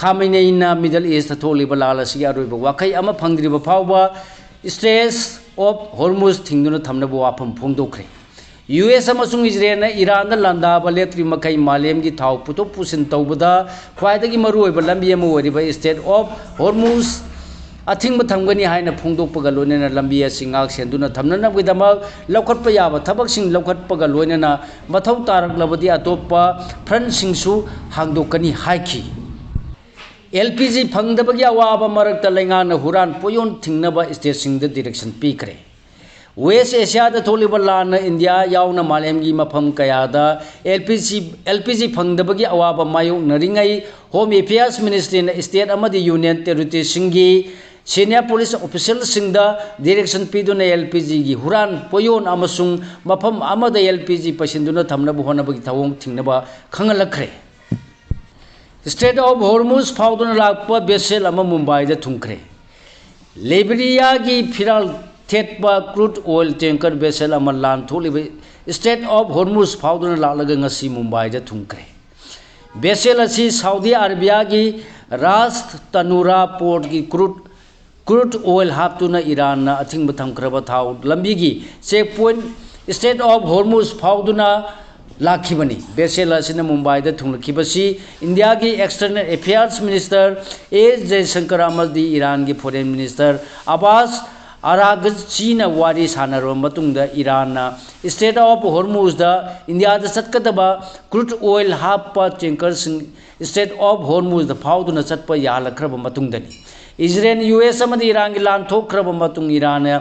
ꯈꯥꯃꯦꯅꯦꯏꯅ Middle Eastꯇ ꯊꯣꯛꯂꯤꯕ ꯂꯥꯜ ꯑꯁꯤꯒꯤ ꯑꯔꯣꯏꯕ ꯋꯥꯈꯩ ꯑꯃ ꯐꯪꯗ꯭ꯔꯤꯕ ꯐꯥꯎꯕ Strait of Hormuz ꯊꯤꯡꯗꯨꯅ ꯊꯝꯅꯕ ꯋꯥꯐꯝ ꯐꯣꯡꯗꯣꯛꯈ꯭ꯔꯦ꯫ ꯌꯨ ꯑꯦꯁ ꯑꯃꯁꯨꯡ ꯏꯖꯔꯦꯜꯅ ꯏꯔꯥꯟꯗ ꯂꯥꯟꯗꯥꯕ ꯂꯦꯞꯇ꯭ꯔꯤ ꯃꯈꯩ ꯃꯥꯂꯦꯝꯒꯤ ꯊꯥꯎ ꯄꯨꯊꯣꯛ ꯄꯨꯁꯤꯟ ꯇꯧꯕꯗ ꯈ꯭ꯋꯥꯏꯗꯒꯤ ꯃꯔꯨꯑꯣꯏꯕ ꯂꯝꯕꯤ ꯑꯃ ꯑꯣꯏꯔꯤꯕ ꯏꯁꯇ꯭ꯔꯦꯠ ꯑꯣꯐ ꯍꯣꯔꯃꯨꯖ ꯑꯊꯤꯡꯕ ꯊꯝꯒꯅꯤ ꯍꯥꯏꯅ ꯐꯣꯡꯗꯣꯛꯄꯒ ꯂꯣꯏꯅꯅ ꯂꯝꯕꯤ ꯑꯁꯤ ꯉꯥꯛ ꯁꯦꯟꯗꯨꯅ ꯊꯝꯅꯅꯕꯒꯤꯗꯃꯛ ꯂꯧꯈꯠꯄ ꯌꯥꯕ ꯊꯕꯛꯁꯤꯡ ꯂꯧꯈꯠꯄꯒ ꯂꯣꯏꯅꯅ ꯃꯊꯧ ꯇꯥꯔꯛꯂꯕꯗꯤ ꯑꯇꯣꯞꯄ ꯐ꯭ꯔꯟꯁꯤꯡꯁꯨ ꯍꯥꯡꯗꯣꯛꯀꯅꯤ ꯍꯥꯏꯈꯤ꯫ ꯑꯦꯜ ꯄꯤ ꯖꯤ ꯐꯪꯗꯕꯒꯤ ꯑꯋꯥꯕ ꯃꯔꯛꯇ ꯂꯩꯉꯥꯛꯅ ꯍꯨꯔꯥꯟ ꯄꯣꯠꯌꯣꯟ ꯊꯤꯡꯅꯕ ꯁ꯭ꯇꯦꯠꯁꯤꯡꯗ ꯗꯤꯔꯦꯛꯁꯟ ꯄꯤꯈ꯭ꯔꯦ꯫ ꯋꯦꯁ ꯑꯦꯁꯤꯌꯥꯗ ꯊꯣꯛꯂꯤꯕ ꯂꯥꯟꯅ ꯏꯟꯗꯤꯌꯥ ꯌꯥꯎꯅ ꯃꯥꯂꯦꯝꯒꯤ ꯃꯐꯝ ꯀꯌꯥꯗ L P G, L P G ꯐꯪꯗꯕꯒꯤ ꯑꯋꯥꯕ ꯃꯥꯌꯣꯛꯅꯔꯤꯉꯩ ꯍꯣꯝ ꯑꯦꯐꯤꯌꯔꯁ ꯃꯤꯅꯤꯁꯇ꯭ꯔꯤꯅ ꯁ꯭ꯇꯦꯠ ꯑꯃꯗꯤ ꯌꯨꯅꯤꯌꯟ ꯇꯦꯔꯤꯇꯣꯔꯤꯁꯤꯡꯒꯤ ꯁꯤꯅꯤꯌꯔ ꯄꯨꯂꯤꯁ ꯑꯣꯐꯤꯁꯤꯌꯦꯜꯁꯤꯡꯗ ꯗꯤꯔꯦꯛꯁꯟ ꯄꯤꯗꯨꯅ ꯑꯦꯜ ꯄꯤ ꯖꯤꯒꯤ ꯍꯨꯔꯥꯟ ꯄꯣꯠꯌꯣꯟ ꯑꯃꯁꯨꯡ ꯃꯐꯝ ꯑꯃꯗ ꯑꯦꯜ ꯄꯤ ꯖꯤ ꯄꯩꯁꯤꯟꯗꯨꯅ ꯊꯝꯅꯕ ꯍꯣꯠꯅꯕꯒꯤ ꯊꯧꯑꯣꯡ ꯊꯤꯡꯅꯕ ꯈꯪꯍꯜꯂꯛꯈ꯭ꯔꯦ꯫ ꯁ꯭ꯇ꯭ꯔꯦꯠ ꯑꯣꯐ ꯍꯣꯔꯃꯨꯖ ꯐꯥꯎꯗꯨꯅ ꯂꯥꯛꯄ ꯚꯦꯁꯦꯜ ꯑꯃ ꯃꯨꯝꯕꯥꯏꯗ ꯊꯨꯡꯈ꯭ꯔꯦ꯫ ꯂꯤꯕꯤꯔꯤꯌꯥꯒꯤ ꯐꯤꯔꯥꯜ ꯊꯦꯠꯄ ꯀ꯭ꯔꯨꯗ ꯑꯣꯏꯜ ꯇꯦꯡꯀꯔ ꯚꯦꯁꯦꯜ ꯑꯃ ꯂꯥꯟ ꯊꯣꯛꯂꯤꯕ ꯁ꯭ꯇ꯭ꯔꯦꯠ ꯑꯣꯐ ꯍꯣꯔꯃꯨꯖ ꯐꯥꯎꯗꯨꯅ ꯂꯥꯛꯂꯒ ꯉꯁꯤ ꯃꯨꯝꯕꯥꯏꯗ ꯊꯨꯡꯈ꯭ꯔꯦ꯫ ꯚꯦꯁꯦꯜ ꯑꯁꯤ ꯁꯥꯎꯗꯤ ꯑꯔꯥꯕꯤꯌꯥꯒꯤ ꯔꯥꯖ ꯇꯅꯨꯔꯥ ꯄꯣꯔꯠꯀꯤ ꯀ꯭ꯔꯨꯗ, ꯀ꯭ꯔꯨꯗ ꯑꯣꯏꯜ ꯍꯥꯞꯇꯨꯅ ꯏꯔꯥꯟꯅ ꯑꯊꯤꯡꯕ ꯊꯝꯈ꯭ꯔꯕ ꯊꯥꯎ ꯂꯝꯕꯤꯒꯤ ꯆꯦꯛ ꯄꯣꯏꯟꯠ ꯁ꯭ꯇ꯭ꯔꯦꯠ ꯑꯣꯐ ꯍꯣꯔꯃꯨꯖ ꯐꯥꯎꯗꯨꯅ ꯂꯥꯛꯈꯤꯕꯅꯤ꯫ ꯚꯦꯁꯦꯜ ꯑꯁꯤꯅ ꯃꯨꯝꯕꯥꯏꯗ ꯊꯨꯡꯂꯛꯈꯤꯕꯁꯤ ꯏꯟꯗꯤꯌꯥꯒꯤ ꯑꯦꯛꯁꯇꯔꯅꯦꯜ ꯑꯦꯐꯤꯌꯔꯁ ꯃꯤꯅꯤꯁꯇꯔ ꯑꯦꯁ ꯖꯌꯁꯪꯀꯔ ꯑꯃꯗꯤ ꯏꯔꯥꯟꯒꯤ ꯐꯣꯔꯦꯟ ꯃꯤꯅꯤꯁꯇꯔ ꯑꯕꯥꯁ ꯑꯔꯥꯒꯆꯤꯅ ꯋꯥꯔꯤ ꯁꯥꯟꯅꯔꯕ ꯃꯇꯨꯡꯗ ꯏꯔꯥꯟꯅ ꯁ꯭ꯇ꯭ꯔꯦꯠ ꯑꯣꯐ ꯍꯣꯔꯃꯨꯖꯗ ꯏꯟꯗꯤꯌꯥꯗ ꯆꯠꯀꯗꯕ ꯀ꯭ꯔꯨꯗ ꯑꯣꯏꯜ ꯍꯥꯞꯄ ꯇꯦꯡꯀꯔꯁꯤꯡ ꯁ꯭ꯇ꯭ꯔꯦꯠ ꯑꯣꯐ ꯍꯣꯔꯃꯨꯖꯗ ꯐꯥꯎꯗꯨꯅ ꯆꯠꯄ ꯌꯥꯍꯜꯂꯛꯈ꯭ꯔꯕ ꯃꯇꯨꯡꯗꯅꯤ꯫ ꯏꯖꯔꯦꯜ, ꯌꯨ ꯑꯦꯁ ꯑꯃꯗꯤ ꯏꯔꯥꯟꯒꯤ ꯂꯥꯟ ꯊꯣꯛꯈ꯭ꯔꯕ ꯃꯇꯨꯡ ꯏꯔꯥꯟꯅ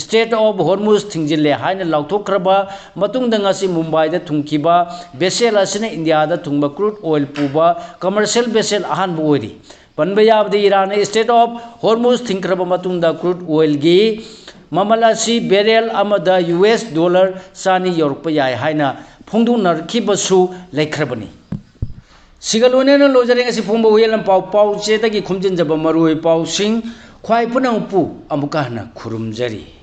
ꯁ꯭ꯇ꯭ꯔꯦꯠ ꯑꯣꯐ ꯍꯣꯔꯃꯨꯖ ꯊꯤꯡꯖꯤꯜꯂꯦ ꯍꯥꯏꯅ ꯂꯥꯎꯊꯣꯛꯈ꯭ꯔꯕ ꯃꯇꯨꯡꯗ ꯉꯁꯤ ꯃꯨꯝꯕꯥꯏꯗ ꯊꯨꯡꯈꯤꯕ ꯚꯦꯁꯦꯜ ꯑꯁꯤꯅ ꯏꯟꯗꯤꯌꯥꯗ ꯊꯨꯡꯕ ꯀ꯭ꯔꯨꯗ ꯑꯣꯏꯜ ꯄꯨꯕ ꯀꯃꯔꯁꯤꯌꯦꯜ ꯚꯦꯁꯦꯜ ꯑꯍꯥꯟꯕ ꯑꯣꯏꯔꯤ꯫ ꯄꯟꯕ ꯌꯥꯕꯗꯤ ꯏꯔꯥꯟꯅ ꯁ꯭ꯇ꯭ꯔꯦꯠ ꯑꯣꯐ ꯍꯣꯔꯃꯨꯖ ꯊꯤꯡꯈ꯭ꯔꯕ ꯃꯇꯨꯡꯗ ꯀ꯭ꯔꯨꯗ ꯑꯣꯏꯜꯒꯤ ꯃꯃꯜ ꯑꯁꯤ ꯕꯦꯔꯦꯜ ꯑꯃꯗ ꯌꯨ ꯑꯦꯁ ꯗꯣꯂꯔ ꯆꯅꯤ ꯌꯧꯔꯛꯄ ꯌꯥꯏ ꯍꯥꯏꯅ ꯐꯣꯡꯗꯣꯛꯅꯔꯛꯈꯤꯕꯁꯨ ꯂꯩꯈ꯭ꯔꯕꯅꯤ꯫ ꯁꯤꯒ ꯂꯣꯏꯅꯅ ꯂꯣꯏꯖꯔꯦ ꯉꯁꯤ ꯐꯣꯡꯕ ꯍꯨꯏꯌꯦꯟ ꯂꯝꯄꯥꯎ ꯄꯥꯎꯆꯦꯗꯒꯤ ꯈꯣꯝꯖꯤꯟꯖꯕ ꯃꯔꯨꯑꯣꯏꯕ ꯄꯥꯎꯁꯤꯡ꯫ ꯈ꯭ꯋꯥꯏ ꯄꯨꯝꯅꯃꯛꯄꯨ ꯑꯃꯨꯛꯀ ꯍꯟꯅ ꯈꯨꯔꯨꯝꯖꯔꯤ꯫